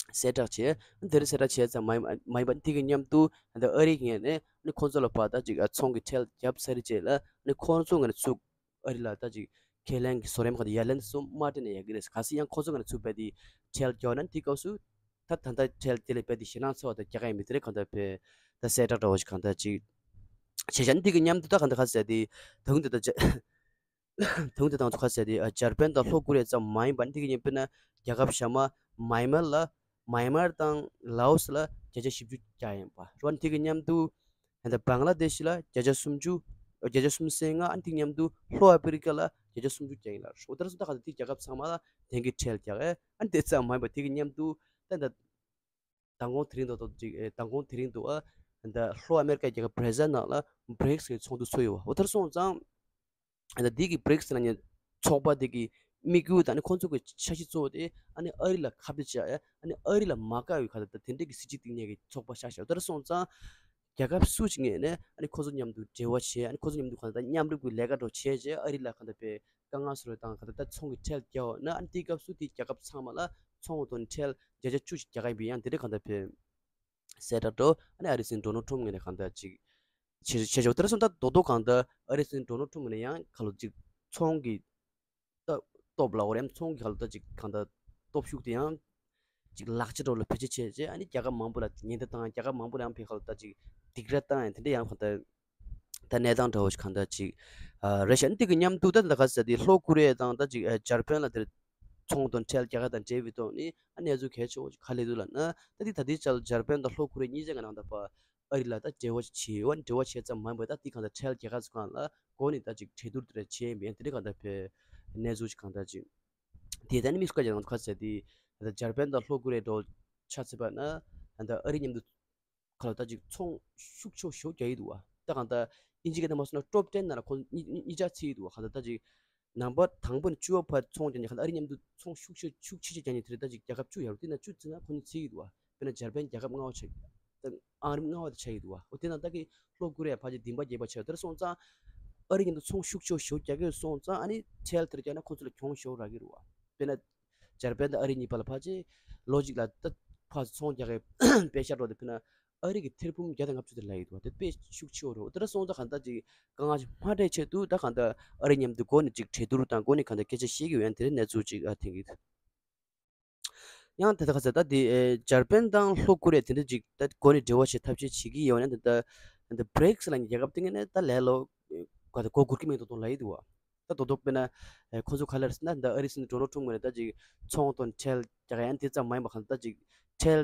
གསལ་བསྒྲགས་བྱས། དེ་འདྲ་གསལ་བསྒྲགས་བྱས་ཙང་མ་མ་ཡིན་པ་དེ་གི་མཉམ་དུ་ད་ཨ་རི་གི་ངོས་ནས་ཁོང་ཚོ་ལ་ཕར་ད་ཅིག་ཚོང་གི་ཁྲལ་བརྒྱབ་ཚར་རྗེས་ལ་ཁོང་ཚོ་ངོས་ནས་ཚུར་ཨ་རི་ལ་ད་ཅིག་ཁས་ལེན་གྱི་བཟོ་རིམ་གང་དེ་ཡ་ལན་སོགས་མ་སྤྲད་ན་ཡག་གི་རེད། གལ་སྲིད་ཡང་ཁོ་ཚོ་ངོས་ནས་ཚུར་རྦད་དེ་ཁྲལ་རྒྱག་ན་དེའི་སྐབས་སུ་ད་ད་ལྟ་ཁྲལ་དེ་ལས་རྦད་དེ་ཞེད་སྣང་ཚ་བ་དང་རྒྱག་ག་ཡིན་མིན་དེ་རེད། གང་ལྟར་དཔེ་ད་གསལ་བསྒྲགས་འདྲ་བོ་ཞིག་གང་ལྟར་ཅིག་བྱས་བཞག་འདི་གི་མཉམ་དུ་ད་གང་ལྟར་ག་ཟེར་དེ་ད་དུང་དེ་ད་ད་དུང་དེ་དང་ཚོ་ག་ཟེར་དེ་འཇར་པན་དང་ལྷོ་ཀོ་རི་ཡ་ཙམ་མ་ཡིན་པ་འདི་གི་ཉིན་དཔེར་ན་རྒྱལ་ཁབ་གཞན་མ་མའི་མར་ལ་མའི་མར་དང་ལའོ་སི་ལ་བརྒྱ་ཆ་བཞི་བཅུ་རྒྱག་ཡིན་པ་རེད་བ། འདི་གི་མཉམ་དུ། ད་ལྟ་བང་ལ་དེ་ཤི་ལ་བརྒྱ་ཆ་སུམ་ཅུ། བརྒྱ་ཆ་སུམ་ཅུ་སོ་ལྔ། ཨ་ནི་དེ་མཉམ་དུ་ལྷོ་ཨ་ཕི་རི་ཀ་ལ་བརྒྱ་ཆ་སུམ་ཅུ་རྒྱག་ཡིན་ལ། འོ་དེ་ར་སོང་ད་ག་ད་དེ་རྒྱལ་ཁབ་ཚང་མ་ལ་དེང་གི་ཁྲལ་རྒྱག་ཨེ། ཨ་ནི་དེ་ཙམ་མ་ཡིན་པ་དེ་གི་མཉམ་དུ་ད་ད་མདང་དགོང་དེ་རིང་དུ་ད་ཅིག་ཨེ་མདང་དགོང་དེ་རིང་དུ་ཨ་ད་ལྷོ་ཨ་མེ་རི་ཀའི་རྒྱལ་ཁབ་བྷ་ར་ཟིལ་ནང་ལ་བྷི་རིགས་ཀྱི་ཚོགས་འདུ་ཚོགས་ཡོད་བ། འོ་དེ་ར་སོང་ཙང་། ཨ་ནི་འདི་གི་བྷི་རིགས་ལབ་མཁན་ཚོགས་པ་འདི་གི་དམིགས་ཡུལ་དང་ཨ་ནི་ཁོང་ཚོ་གི་འཆར་གཞི་གཙོ་བོ་དེ་ཨ་ནི་ཨ་རི་ལ་ཁ་གཏད་བཅག་ཡ། ཨ་ནི་ཨ་རི་ལ་མ་དགའ་བའི་ཁ་ད་ད་དེ་འདྲ་གི་སྲིད་བྱུས་བཏིང་མཁན་གི་ཚོགས་པ་ཤག་ཤག་དེ་འདྲ་སོང་ཙང་རྒྱལ་ཁབ་སུ་ཞིག་ངོས་ནས་ཨ་ནི་ཁོང་ཚོ་མཉམ་དུ་འབྲེལ་བ་བྱས། ཨ་ནི་ཁོང་ཚོ་མཉམ་དུ་ག་ད་མཉམ་རུབ་ཀྱི་ལས་ཀ་འདྲ་བྱས་རྗེས་ཨ་རི་ལ་ག་ད་དཔེ་ དཀའ་ངལ་བཟོ་རེ་དང་གང་ལྟར་ད་ཚོང་གི་ཁྲལ་རྒྱག་འོ་ན། ཨ་ནི་དེའི་སྐབས་སུ་དེའི་རྒྱལ་ཁབ་ཚང་མ་ལ་ཚོང་དང་ཁྲལ་བརྒྱ་ཆ་བཅུ་ཞིག་རྒྱག་གི་ཡིན་པས། ཡང་དེ་འདྲ་གང་ལྟར་བྱས་གསལ་བསྒྲགས་འགྲོ། ཨ་ནི་ཨ་རི་སྲིད་འཛིན་ཌོ་ནལ་ཊམ་ངོས་ནས་གང་ལྟར་ཅིག་བྱེད་བྱེད་ཆོག་དེ་ར་སོང་ད་རྡོག་རྡོག་གང་ལྟར་ཨ་རི་སྲིད་འཛིན་ཌོ་ནལ་ཊམ་ངོས་ནས་ཡང་ག་ལ་ཅིག་ཚོང་གི་ད་སྟོབས་ལ་འོ་རེམ་ཚོང་གི་ག་ལ་ད་ཅིག་གང་ལྟར་སྟོབས་ཤུགས་དེ་ཡང་ཅིག་ལག་ཆ་འདྲ་བོ་ལ་བེད་སྤྱོད་བྱས་རྗེས། ཨ་ནི་རྒྱལ་ཁབ་མང་པོ་ལ་ཉེན་བརྡ་བཏང་། རྒྱལ་ཁབ་མང་པོ་ལ་ཡང་ཕའི་ག་ལ་ད་ཅིག་སྡིགས་ར་བཏང་ཡང་དེ་འདྲ་ཡང་གང་ལྟར་ད་གནས་སྟངས་འདྲ་བོ་ཞིག་གང་ལྟར་ཅིག་ཨ་རེད་ཤག་ཨ་ནི་དེ་གི་མཉམ་དུ་ད་ད་ག་ཟེར་དེ་ལྷོ་ཀོ་རི་ཡ་དང་ད་ཅིག་ཨ་འཇར་པན་ལ་དེར་ཚོང་དང་ཁྲལ་རྒྱག་ཡ་དང་འབྲེལ་བའི་ཐོག་ནས་ཨ་གནས་ཚུལ་གལ་ཆེ་བོ་ཞིག་ག་རེ་སླེབས་འདུག་ལབ་ན། ད་དེ་ད་ལྟའི་ཆར་འཇར་པན་དང་ལྷོ་ཀོ་རི་ཡ་གཉིས་ཆ་གི་ནང་ད་ཕར་ཨ་རི་ལ་ད་འབྲེལ་བ་ཞིག་བྱེད་ཡོད། འབྲེལ་བ་བྱས་ཙམ་མ་ཡིན་པར་ད་དེ་གང་ལྟར་ཁྲལ་རྒྱག་ཡ་ཚོ་སྒང་ལ་འགོ་ནས་ད་ཅིག་གྲོས་བསྡུར་དེ་འདྲ་བྱས་ཡིན་པས། ཡང་དེ་འདྲ་གང་ལྟར་ཕའི་གནས་ཚུལ་ཞིག་གང་ལྟར་ཅིག་དེ་ད་ནི་མི་སུ་ག་ཅིག་ནང་དུ་ག་ཟེར་དེ་ད་ལྟ་འཇར་པན་དང་ལྷོ་ཀོ་རི་ཡ་འདྲ་བོ་ཆ་མཚོན་པ་ན། ད་ལྟ་ཨ་རི་མཉམ་དུ་ག་ལ་ད་ཅིག་ཚོང་ཤུགས་ཆེ་ཤོས་རྒྱག་གི་འདུག་བ། ད་གང་ལྟར་དབྱིན་ཇི་སྐད་ནང་མ་སོང་ན་ཊོབ་ཊེན་ནང་ལ་ཁོང་གཉིས་གཉིས་གཉིས་ཆ་ཚུད་ཀྱི་འདུག་བ། གང་ལྟར་ད་ཅིག་ནམ་བར་དང་པོ་ནས་བཅུ་བ་བར་ཚོང་རྒྱག་མཁན། གང་ལྟར་ཨ་རི་མཉམ་དུ་ཚོང་ཤུགས་ཆེ་ཤུགས་ཆེ་ཤོས་རྒྱག་མཁན་དེ་རེད། ད་ཅིག་རྒྱལ་ཁབ་བཅུ་ཡོད་རེད། དེ་ནང་བཅུ་ཚུད་ན་ཁོང་གཉིས་ཚུད་ཀྱི་འདུག་བ། དཔེར་ན་འཇར་པན་རྒྱལ་ཁབ་ལྔ་པ་ཆགས། ད་ཨང་རིམ་ལྔ་པ་དེ་ཆགས་ཀྱི་འདུག་བ། འོ་དེ་ནང་ད་གི་ལྷོ་ཀོ་རི་ཡ་ཕལ་ཆེར་འདུན་པ་རྒྱས་པ་ཆགས། དེར་སོང་ཙང་ཨ་རི་མཉམ་དུ་ཚོང་ཤུགས་ཆེ་ཤོས་རྒྱག་གི་སོང་ཙང་། ཨ་ནི་ཁྲལ་དེར་བརྒྱབ་ན་ཁོང་ཚོ་ལ་གྱོང་ཤོར་རག་གི་རེད་བ། དཔེར་ན་འཇར་པན་དང་ཨ་རི་གཉིས་བར་ལ་ཕལ་ཆེར་ལོ་གཅིག་ལ་ད་ཕར་ཚོང་རྒྱག་གི་དཔེ་ཆ་འདྲ་བོ་དེ། དཔེར་ན་ཨ་རི་གི་ཐེར་འབུམ་བརྒྱ་དང་ལྔ་བཅུ་དེ་ལབ་ཡོད་འདུག་བ། དེ་དཔེ་ཤུགས་ཆེ་བོ་རེད། དེ་འདྲ་སོང་ཙང་གང་ལྟར་ཅིག་དཀའ་ངལ་ཞིག་མ་འཕྲད་ཆེད་དུ་ད་གང་ལྟར་ཨ་རི་མཉམ་དུ་འགོ་ནས་ཅིག་གྲོས་བསྡུར་དང་སྒོ་ནས་གང་ལྟར་སྐད་ཆ་བཤད་ཀྱི་ཡོད། ཡང་དེ་རིང་གནས་ཚུལ་ཅིག་ཨ་ཐེངས་ཀྱི། ཡང་དེ་ལྟར་ག་ཚད་ད་དེ་ཨེ་འཇར་པན་དང་ལྷོ་ཀོ་རི་ཡ་དེ་འདྲ་ཅིག་ད་སྒོ་ནས་འབྲེལ་བ་བྱེད་ཐབས་ཤེས་བྱེད་ཀྱི་ཡོད་ན། དེ་ད་ད་བྷི་རིགས་ལབ་མཁན་རྒྱལ་ཁབ་དེ་ངོས་ནས་ད་ལས་སླ་པོ་ག་ད་སྒོ་སྒུར་གྱི་མེད་མདོག་མདོག་ལབ་ཀྱི་འདུག་བ། ད་རྡོག་རྡོག་དཔེར་ན་ཨེ་ཁོང་ཚོ་ག་རེ་ཟེར་ན། ད་ཨ་རི་སྲིད་འཛིན་ཌོ་ནལ་ཊམ་ངོས་ནས་ད་ཅིག་ཚོང་དང་ཁྲལ་རྒྱག་ཡ་དེ་ཙམ་མ་ཡིན་པ་གང་ལྟར་ད་ཅིག་ཁྲལ་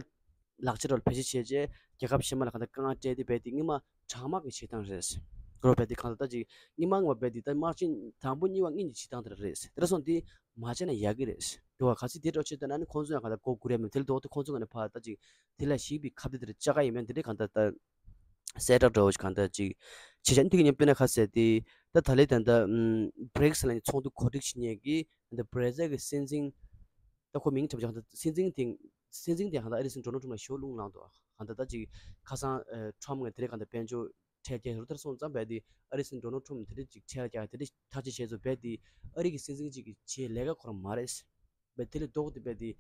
ལག་ཆ་འདྲ་བོ་ལ་བེད་སྤྱོད་བྱས་རྗེས་རྒྱལ་ཁབ་གཞན་པ་ལ་གང་ལྟར་དཀའ་ངལ་སྤྲད་དེ་རྦད་དེ་སྔོན་མ་དྲག་དམག་གི་བྱེད་སྟངས་རེད། རོ་རྦད་དེ་གང་ལྟར་ད་ཅིག་སྔོན་མ་སྔོན་མ་རྦད་དེ་ད་དམག་ཆེན་དང་པོ་གཉིས་པ་གཉིས་ཀྱི་བྱེད་སྟངས་དེ་འདྲ་རེད། དེ་འདྲ་སོང་དུས་མ་བྱས་ན་ཡག་གི་རེད། དེ་བ་གལ་སྲིད་དེ་འདྲ་བྱེད་ཐུབ་ན་ནི་ཁོང་ཚོ་ཡང་གང་ལྟར་མགོ་སྒུར་ཡ་མེད། དེ་ལ་ལྡོག་སྟེ་ཁོང་ཚོ་ངོས་ནས་ཕར་ད་ཅིག་དེ་ལ་ཞིག་པའི་ཁ་གཏད་དེ་འདྲ་བཅག་ག་ཡིན་མིན་དེ་འདྲ་གང་ལྟར་ད་གསལ་བསྒྲགས་འདྲ་བོ་ཞིག་གང་ལྟར་ཅིག་བྱེད་བྱ་འདི་གི་ཉིན་དཔེར་ན་ག་ཟེར་དེ་ད་ད་ལོའི་ད་ལྟ་བྷི་རིགས་ལབ་མཁན་ཚོགས་འདུ་གོ་སྒྲིག་བྱེད་མཁན་གྱི་ད་བྷི་ར་ཛིལ་གྱི་སྲིད་འཛིན། ད་ཁོ་མིང་ཆབ་ཆ་གང་ལྟར་སྲིད་འཛིན་དེ། སྲིད་འཛིན་དེ་གང་ལྟར་ཨ་རི་སྲིད་འཛིན་ཌོ་ནལ་ཊམ་ལ་ཞེ་པོ་རླུང་ལངས་འདུག་གང་ལྟར་ད་ཅིག་ཁ་སང་ཨ་ཊམ་ངོས་དེ་རིང་གང་ལྟར་དཔལ་འབྱོར་ཁྲལ་རྒྱག་རུ་དེར་སོང་ཙང་རྦད་དེ་ཨ་རི་སྲིད་འཛིན་ཌོ་ནལ་ཊམ་དེ་འདྲ་ཅིག་ཁྲལ་རྒྱག་དེ་འདྲ་ཐག་གཅོད་བྱས་ཚོ་རྦད་དེ་ཨ་རི་གི་སྲིད་འཛིན་ཅིག་གི་བྱེད་ལས་ཀ་ཁོ་རང་མ་རེད། རྦད་དེ་ལས་ལྡོག་སྟེ་རྦད་དེ་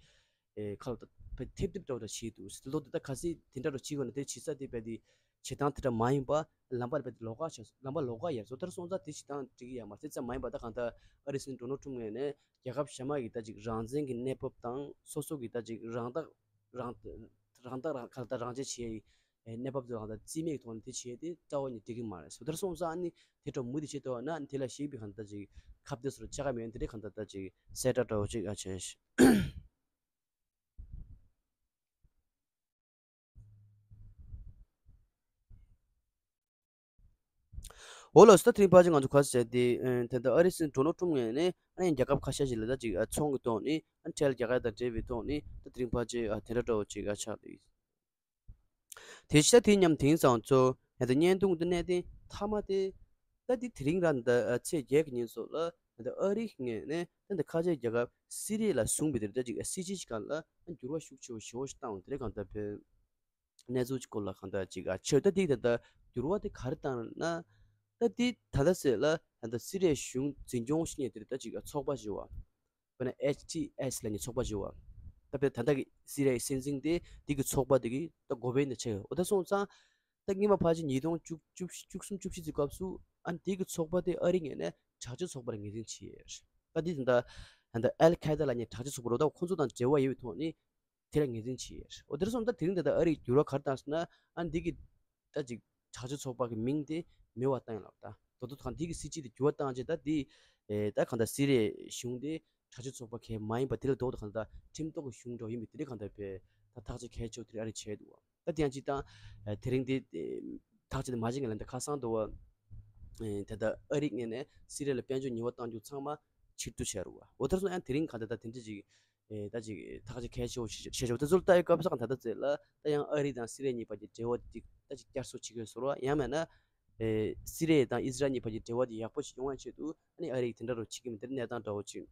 ཨེ་ཁ་ལ་ད་རྦད་ཐེབས་ཐེབས་འདྲ་བོ་ད་བྱས་འདུག་དེ་ལྡོག་སྟེ་ད་གལ་སྲིད་དེ་འདྲ་འདྲ་བྱེད་དགོས་ན་དེ་བྱེད་ས་དེ་རྦད་དེ་བྱེད་སྟངས་དེ་འདྲ་མ་ཡིན་པ་ལམ་བར་རྦད་དེ་ལོགས་ཀ་བྱས་སོང་། ལམ་བར་ལོགས་ཀ་ཡར་སོང་། དེར་སོང་ཙང་དེ་བྱེད་སྟངས་འགྲིག་གི་ཡོད་མ་རེད། དེ་ཙམ་མ་ཡིན་པ་ད་གང་ལྟར་ཨ་རི་སྲིད་འཛིན་ཌོ་ནལ་ཊམ་ངོས་ནས་རྒྱལ་ཁབ་གཞན་མ་གི་ད་ཅིག་རང་བཙན་གྱི་གནས་བབ་དང་སོ་སོ་གི་ད་ཅིག་རང་བདག་རང་རང་བདག་རང་ག་ལ་ད་རང་བཅད་བྱེད་ཡའི་གནས་བབ་དེ་གང་ལྟར་རྩིས་མེད་ཀྱི་ཐོག་ནས་དེ་བྱས་ཏེ་རྩ་བ་ནས་འགྲིག་གི་མ་རེད་ཟེར། དེར་སོང་ཙང་ཨ་ནི་དེ་འདྲ་མུ་མཐུད་བྱེད་ཐུབ་ན་དེ་ལ་ཞིག་པའི་གང་ལྟར་ཅིག་ཁ་གཏད་སོགས་བཅག་ག་མེད་དེ་འདྲའི་གང་ལྟར་ད་ཅིག་གསལ་བསྒྲགས་འདྲ་བོ་ཅིག་ཨ་བྱས། འོ་ལགས་སོ། ད་དེ་རིང་ཕལ་ཆེར་ང་ཚོ་ག་རེ་ཟེར་དེ་ཨ་ད་ལྟ་ཨ་རི་སྲིད་འཛིན་ཌོ་ནལ་ཊམ་ངོས་ནས་ཨ་ནི་རྒྱལ་ཁབ་ཁ་ཤས་ཤིག་ལ་ད་ཅིག་ཨ་ཚོང་གི་ཐོག་ནས་ཨ་ཁྲལ་རྒྱག་ཡ་དང་འབྲེལ་བའི་ཐོག་ནས་ད་དེ་རིང་ཕལ་ཆེར་ཨ་དེ་འདྲ་འདྲ་བོ་ཅིག་ཨ་ཆགས་འདུག་དེ་ཕྱི་ད་དེ་མཉམ་དེང་སང་ཚོ་ཡང་ད་བརྙན་ཐུང་འདི་གནད་དོན་མཐའ་མ་དེ་ད་འདི་དེ་རིང་ར་འདི་ཚེས་བརྒྱད་ཀྱི་ཉིན་སོགས་ལ་ཡང་ད་ཨ་རི་ངོས་ནས་ད་འདི་ཁ་ཆེ་རྒྱལ་ཁབ་སི་རི་ཡ་ལ་བཟུང་བའི་དེར་ད་ཅིག་སྲིད་ཇུས་ཀྱི་སྒང་ལ་འགྱུར་བ་ཤུགས་ཆེ་བོ་ཞེ་པོ་ཞིག་བཏང་བ་དེ་རེད། གང་ལྟར་བོད་གནས་ཚུལ་གྱི་སྐོར་ལ་གང་ལྟར་ཅིག་ཨ་ཆོས་ད་འདི་ད་ལྟ་འགྱུར་བ་དེ་ག་རེ་བཏང་ན་ད་འདི་ད་ལྟ་ཟེར་ལ་ད་ལྟ་སི་རི་ཡའི་གཞུང་འཛིན་སྐྱོང་བྱེད་མཁན་དེར་ད་ཅིག་ཨ་ཚོགས་པ་ཞིག་ཡོད་བ། དཔེར་ན་ཨེཆ་ཊི་ཨེས་ལབ་མཁན་ཚོགས་པ་ཞིག་ཡོད་བ། ད་དཔེ་ད་ལྟ་གི་སི་རི་ཡའི་སྲིད་འཛིན་དེ་དེ་གི་ཚོགས་པ་དེ་གི་ད་འགོ་དཔོན་དེ་ཆགས་ཡོད། འོ་ད་སོང་ཙང་ད་སྔོན་མ་ཕལ་ཆེར་ཉིས་སྟོང་བཅུ་བཅུ་བཅུ་གསུམ་བཅུ་བཞི་ཙམ་སྐབས་སུ་ཨ་ནི་དེ་གི་ཚོགས་པ་དེ་ཨ་རི་ངོས་ནས་དྲག་སྤྱོད་ཚོགས་པ་ལ་ངོས་འཛིན་བྱས་ཡོད། ད་དེ་ད་ད་ད་ཨལ་ཁ་ཡེ་ད་ལབ་མཁན་དྲག་སྤྱོད་ཚོགས་པ་རེད། ད་ཁོང་ཚོ་དང་འབྲེལ་བ་ཡོད་པའི་ཐོག་ནས་དེ་ལ་ངོས་འཛིན་བྱས་ཡོད། འོ་དེར་སོང་ད་དེ་རིང་ད་ལྟ་ཨ་རིས་འགྱུར་བ་ག་རེ་བཏང་ཟེར་ན་ཨ་ནི་འདི་གི་ད་ཅིག་དྲག་སྤྱོད་ཚོགས་པ་གི་མིང་དེ་མེད་པ་བཏང་ཡོད་ལབ། ད་དོ་དོ་གང་འདི་གི་སྲིད་ཇུས་དེ་འགྱུར་བ་བཏང་རྗེས་ད་འདི་ཨེ་ད་གང་ལྟར་སི་རི་ཡའི་གཞུང་དེ་དྲག་སྤྱོད་ཚོགས་པ་གལ་མ་ཡིན་པ་དེ་ལས་ལྡོག་ཏུ་གང་ལྟར་ཁྲིམས་ཐོག་གི་གཞུང་འདྲ་ཡིན་པའི་དེ་འདྲ་གང་ལྟར་བས་ད་ཐག་གཅོད་གལ་ཆེ་བོ་དེ་རིང་ཨ་རིས་བྱས་འདུག་བ། ད་དེ་ཡང་ཅིག་ད་ཨེ་དེ་རིང་དེ་ཨེ་ཐག་གཅོད་དེ་མ་བྱས་ངེས་ལ་འདི་ཁ་སང་དུ་བ་ཨེ་ད་ལྟ་ཨ་རི་ངོས་ནས་སི་རི་ཡ་ལ་དཔལ་འབྱོར་ཉེས་པ་བཏང་རྒྱུ་ཚང་མ་ཕྱིར་བསྡུ་བྱས་རུ་བ། འོ་དེར་སོང་ཡང་དེ་རིང་གང་ལྟར་ད་དེ་འདྲ་ཅིག་ཨེ་ད་ཅིག་ཐག་གཅོད་གལ་ཆེ་བོ་ཞིག་བྱས་ཆོག་དེ་ཚོར་ལྟ་ཡི་སྐབས་སུ་གང་ད་ལྟ་ཚེ་ལ་ད་ཡང་ཨ་རི་དང་སི་རི་ཡ་གཉིས་བར་གྱི་འབྲེལ་བ་ཅིག་ད་ཅིག་བསྐྱར་གསོ་བྱེད་དགོས་ཟེར་བ། ཡང་མེད་ན་ཨེ་སི་རི་ཡ་དང་ཨི་སི་རལ་གཉིས་བར་གྱི་འབྲེལ་བ་དེ་ཡག་པོ་ཞིག་ཡོང་བའི་ཆེད་དུ་ཨ་ནི་ཨ་རི་གིས་དེ་འདྲ་རུ་བྱེད་ཀྱི་མིན་དེར་གནས་སྟངས་འདྲ་བོ་ཅིག་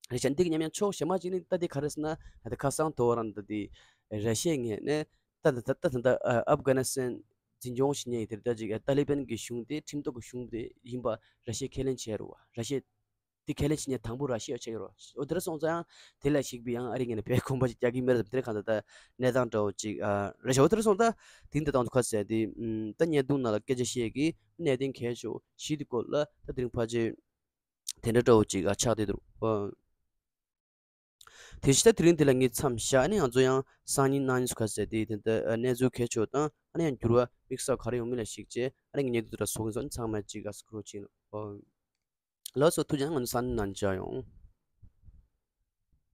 རེད་ཤག་འདི་གི་ཉམས་ཡང་ཕྱོགས་གཞན་མ་ཅིག་ནི་ད་དེ་ག་རེ་ཟེར་ན་ད་དེ་ཁ་སང་དོ་རང་ད་དེ་ར་ཤི་ཡའི་ངོས་ནས་ད་ད་ད་ད་ཨབ་གྷ་ནི་སི་ཐན་འཛིན་སྐྱོང་བྱེད་མཁན་དེར་ད་ཅིག་ཏཱ་ལི་བན་གྱི་གཞུང་དེ་ཁྲིམས་ཐོག་གི་གཞུང་དེ་ཡིན་པ་ར་ཤི་ཡས་ཁས་ལེན་བྱས་རུ་བ། ར་ཤི་ཡས་ དེ་ཁས་ལེན་བྱེད་མཁན་དང་པོ་ར་ཤི་ཡ་ཆགས་ཡོད་རེད། འོ་དེ་འདྲ་སོང་ཙང་ཡང་དེ་ལ་གཞིགས་པའི་ཡང་ཨ་རི་ངོས་ནས་བོད་གོམ་པ་ཞིག་རྒྱག་གི་མེད་རེད། དེ་འདྲ་གང་ལྟར་ད་གནས་སྟངས་འདྲ་བོ་ཅིག་ཨ་རེད་ཤག་འོ་དེ་འདྲ་སོང་ཙང་དེ་འདི་དང་དུ་ཁ་གསལ་དེ་ཨམ་ད་བརྙན་ཐུང་ནང་ལ་སྐད་ཆ་བཤད་ཀྱི་གནད་དོན་གལ་ཆེ་བོ་བཞི་དེ་སྐོར་ལ་ད་དེ་རིང་ཕལ་ཆེར་དེ་འདྲ་འདྲ་བོ་ཅིག་ཨ་ཆགས་བསྡད་འདུག་ཨ། དེ་བཞིན་ད་དེ་རིང་འདི་ལ་ངས་མཚམས་བཞག་ནས་ང་ཚོ་ཡང་སང་ཉིན་གནངས་ཉིན་སུ་ཁ་གསལ་དེ་དེ་འདྲ་གནས་ཚུལ་གལ་ཆེ་བ་དང་ཨ་ནི་ཡང་འགྱུར་བ་དམིགས་བསལ་ག་རེ་ཡོང་མིན་ལ་གཞིགས་བྱས་ཨ་ནི་ངས་ཉེ་དུ་དེ་འདྲ་བཟོ་གི་ཡིན་ཟེར་ནས་ཚང་མ་ཅིག་ཨ་སྐུ་རོགས་བྱེད་ནོ། ལགས་སོ། ཐུགས་རྗེ་གནང་། ང་ཚོ་སང་ཉིན་གནངས་ཉིན་མཇལ་ཡོང་།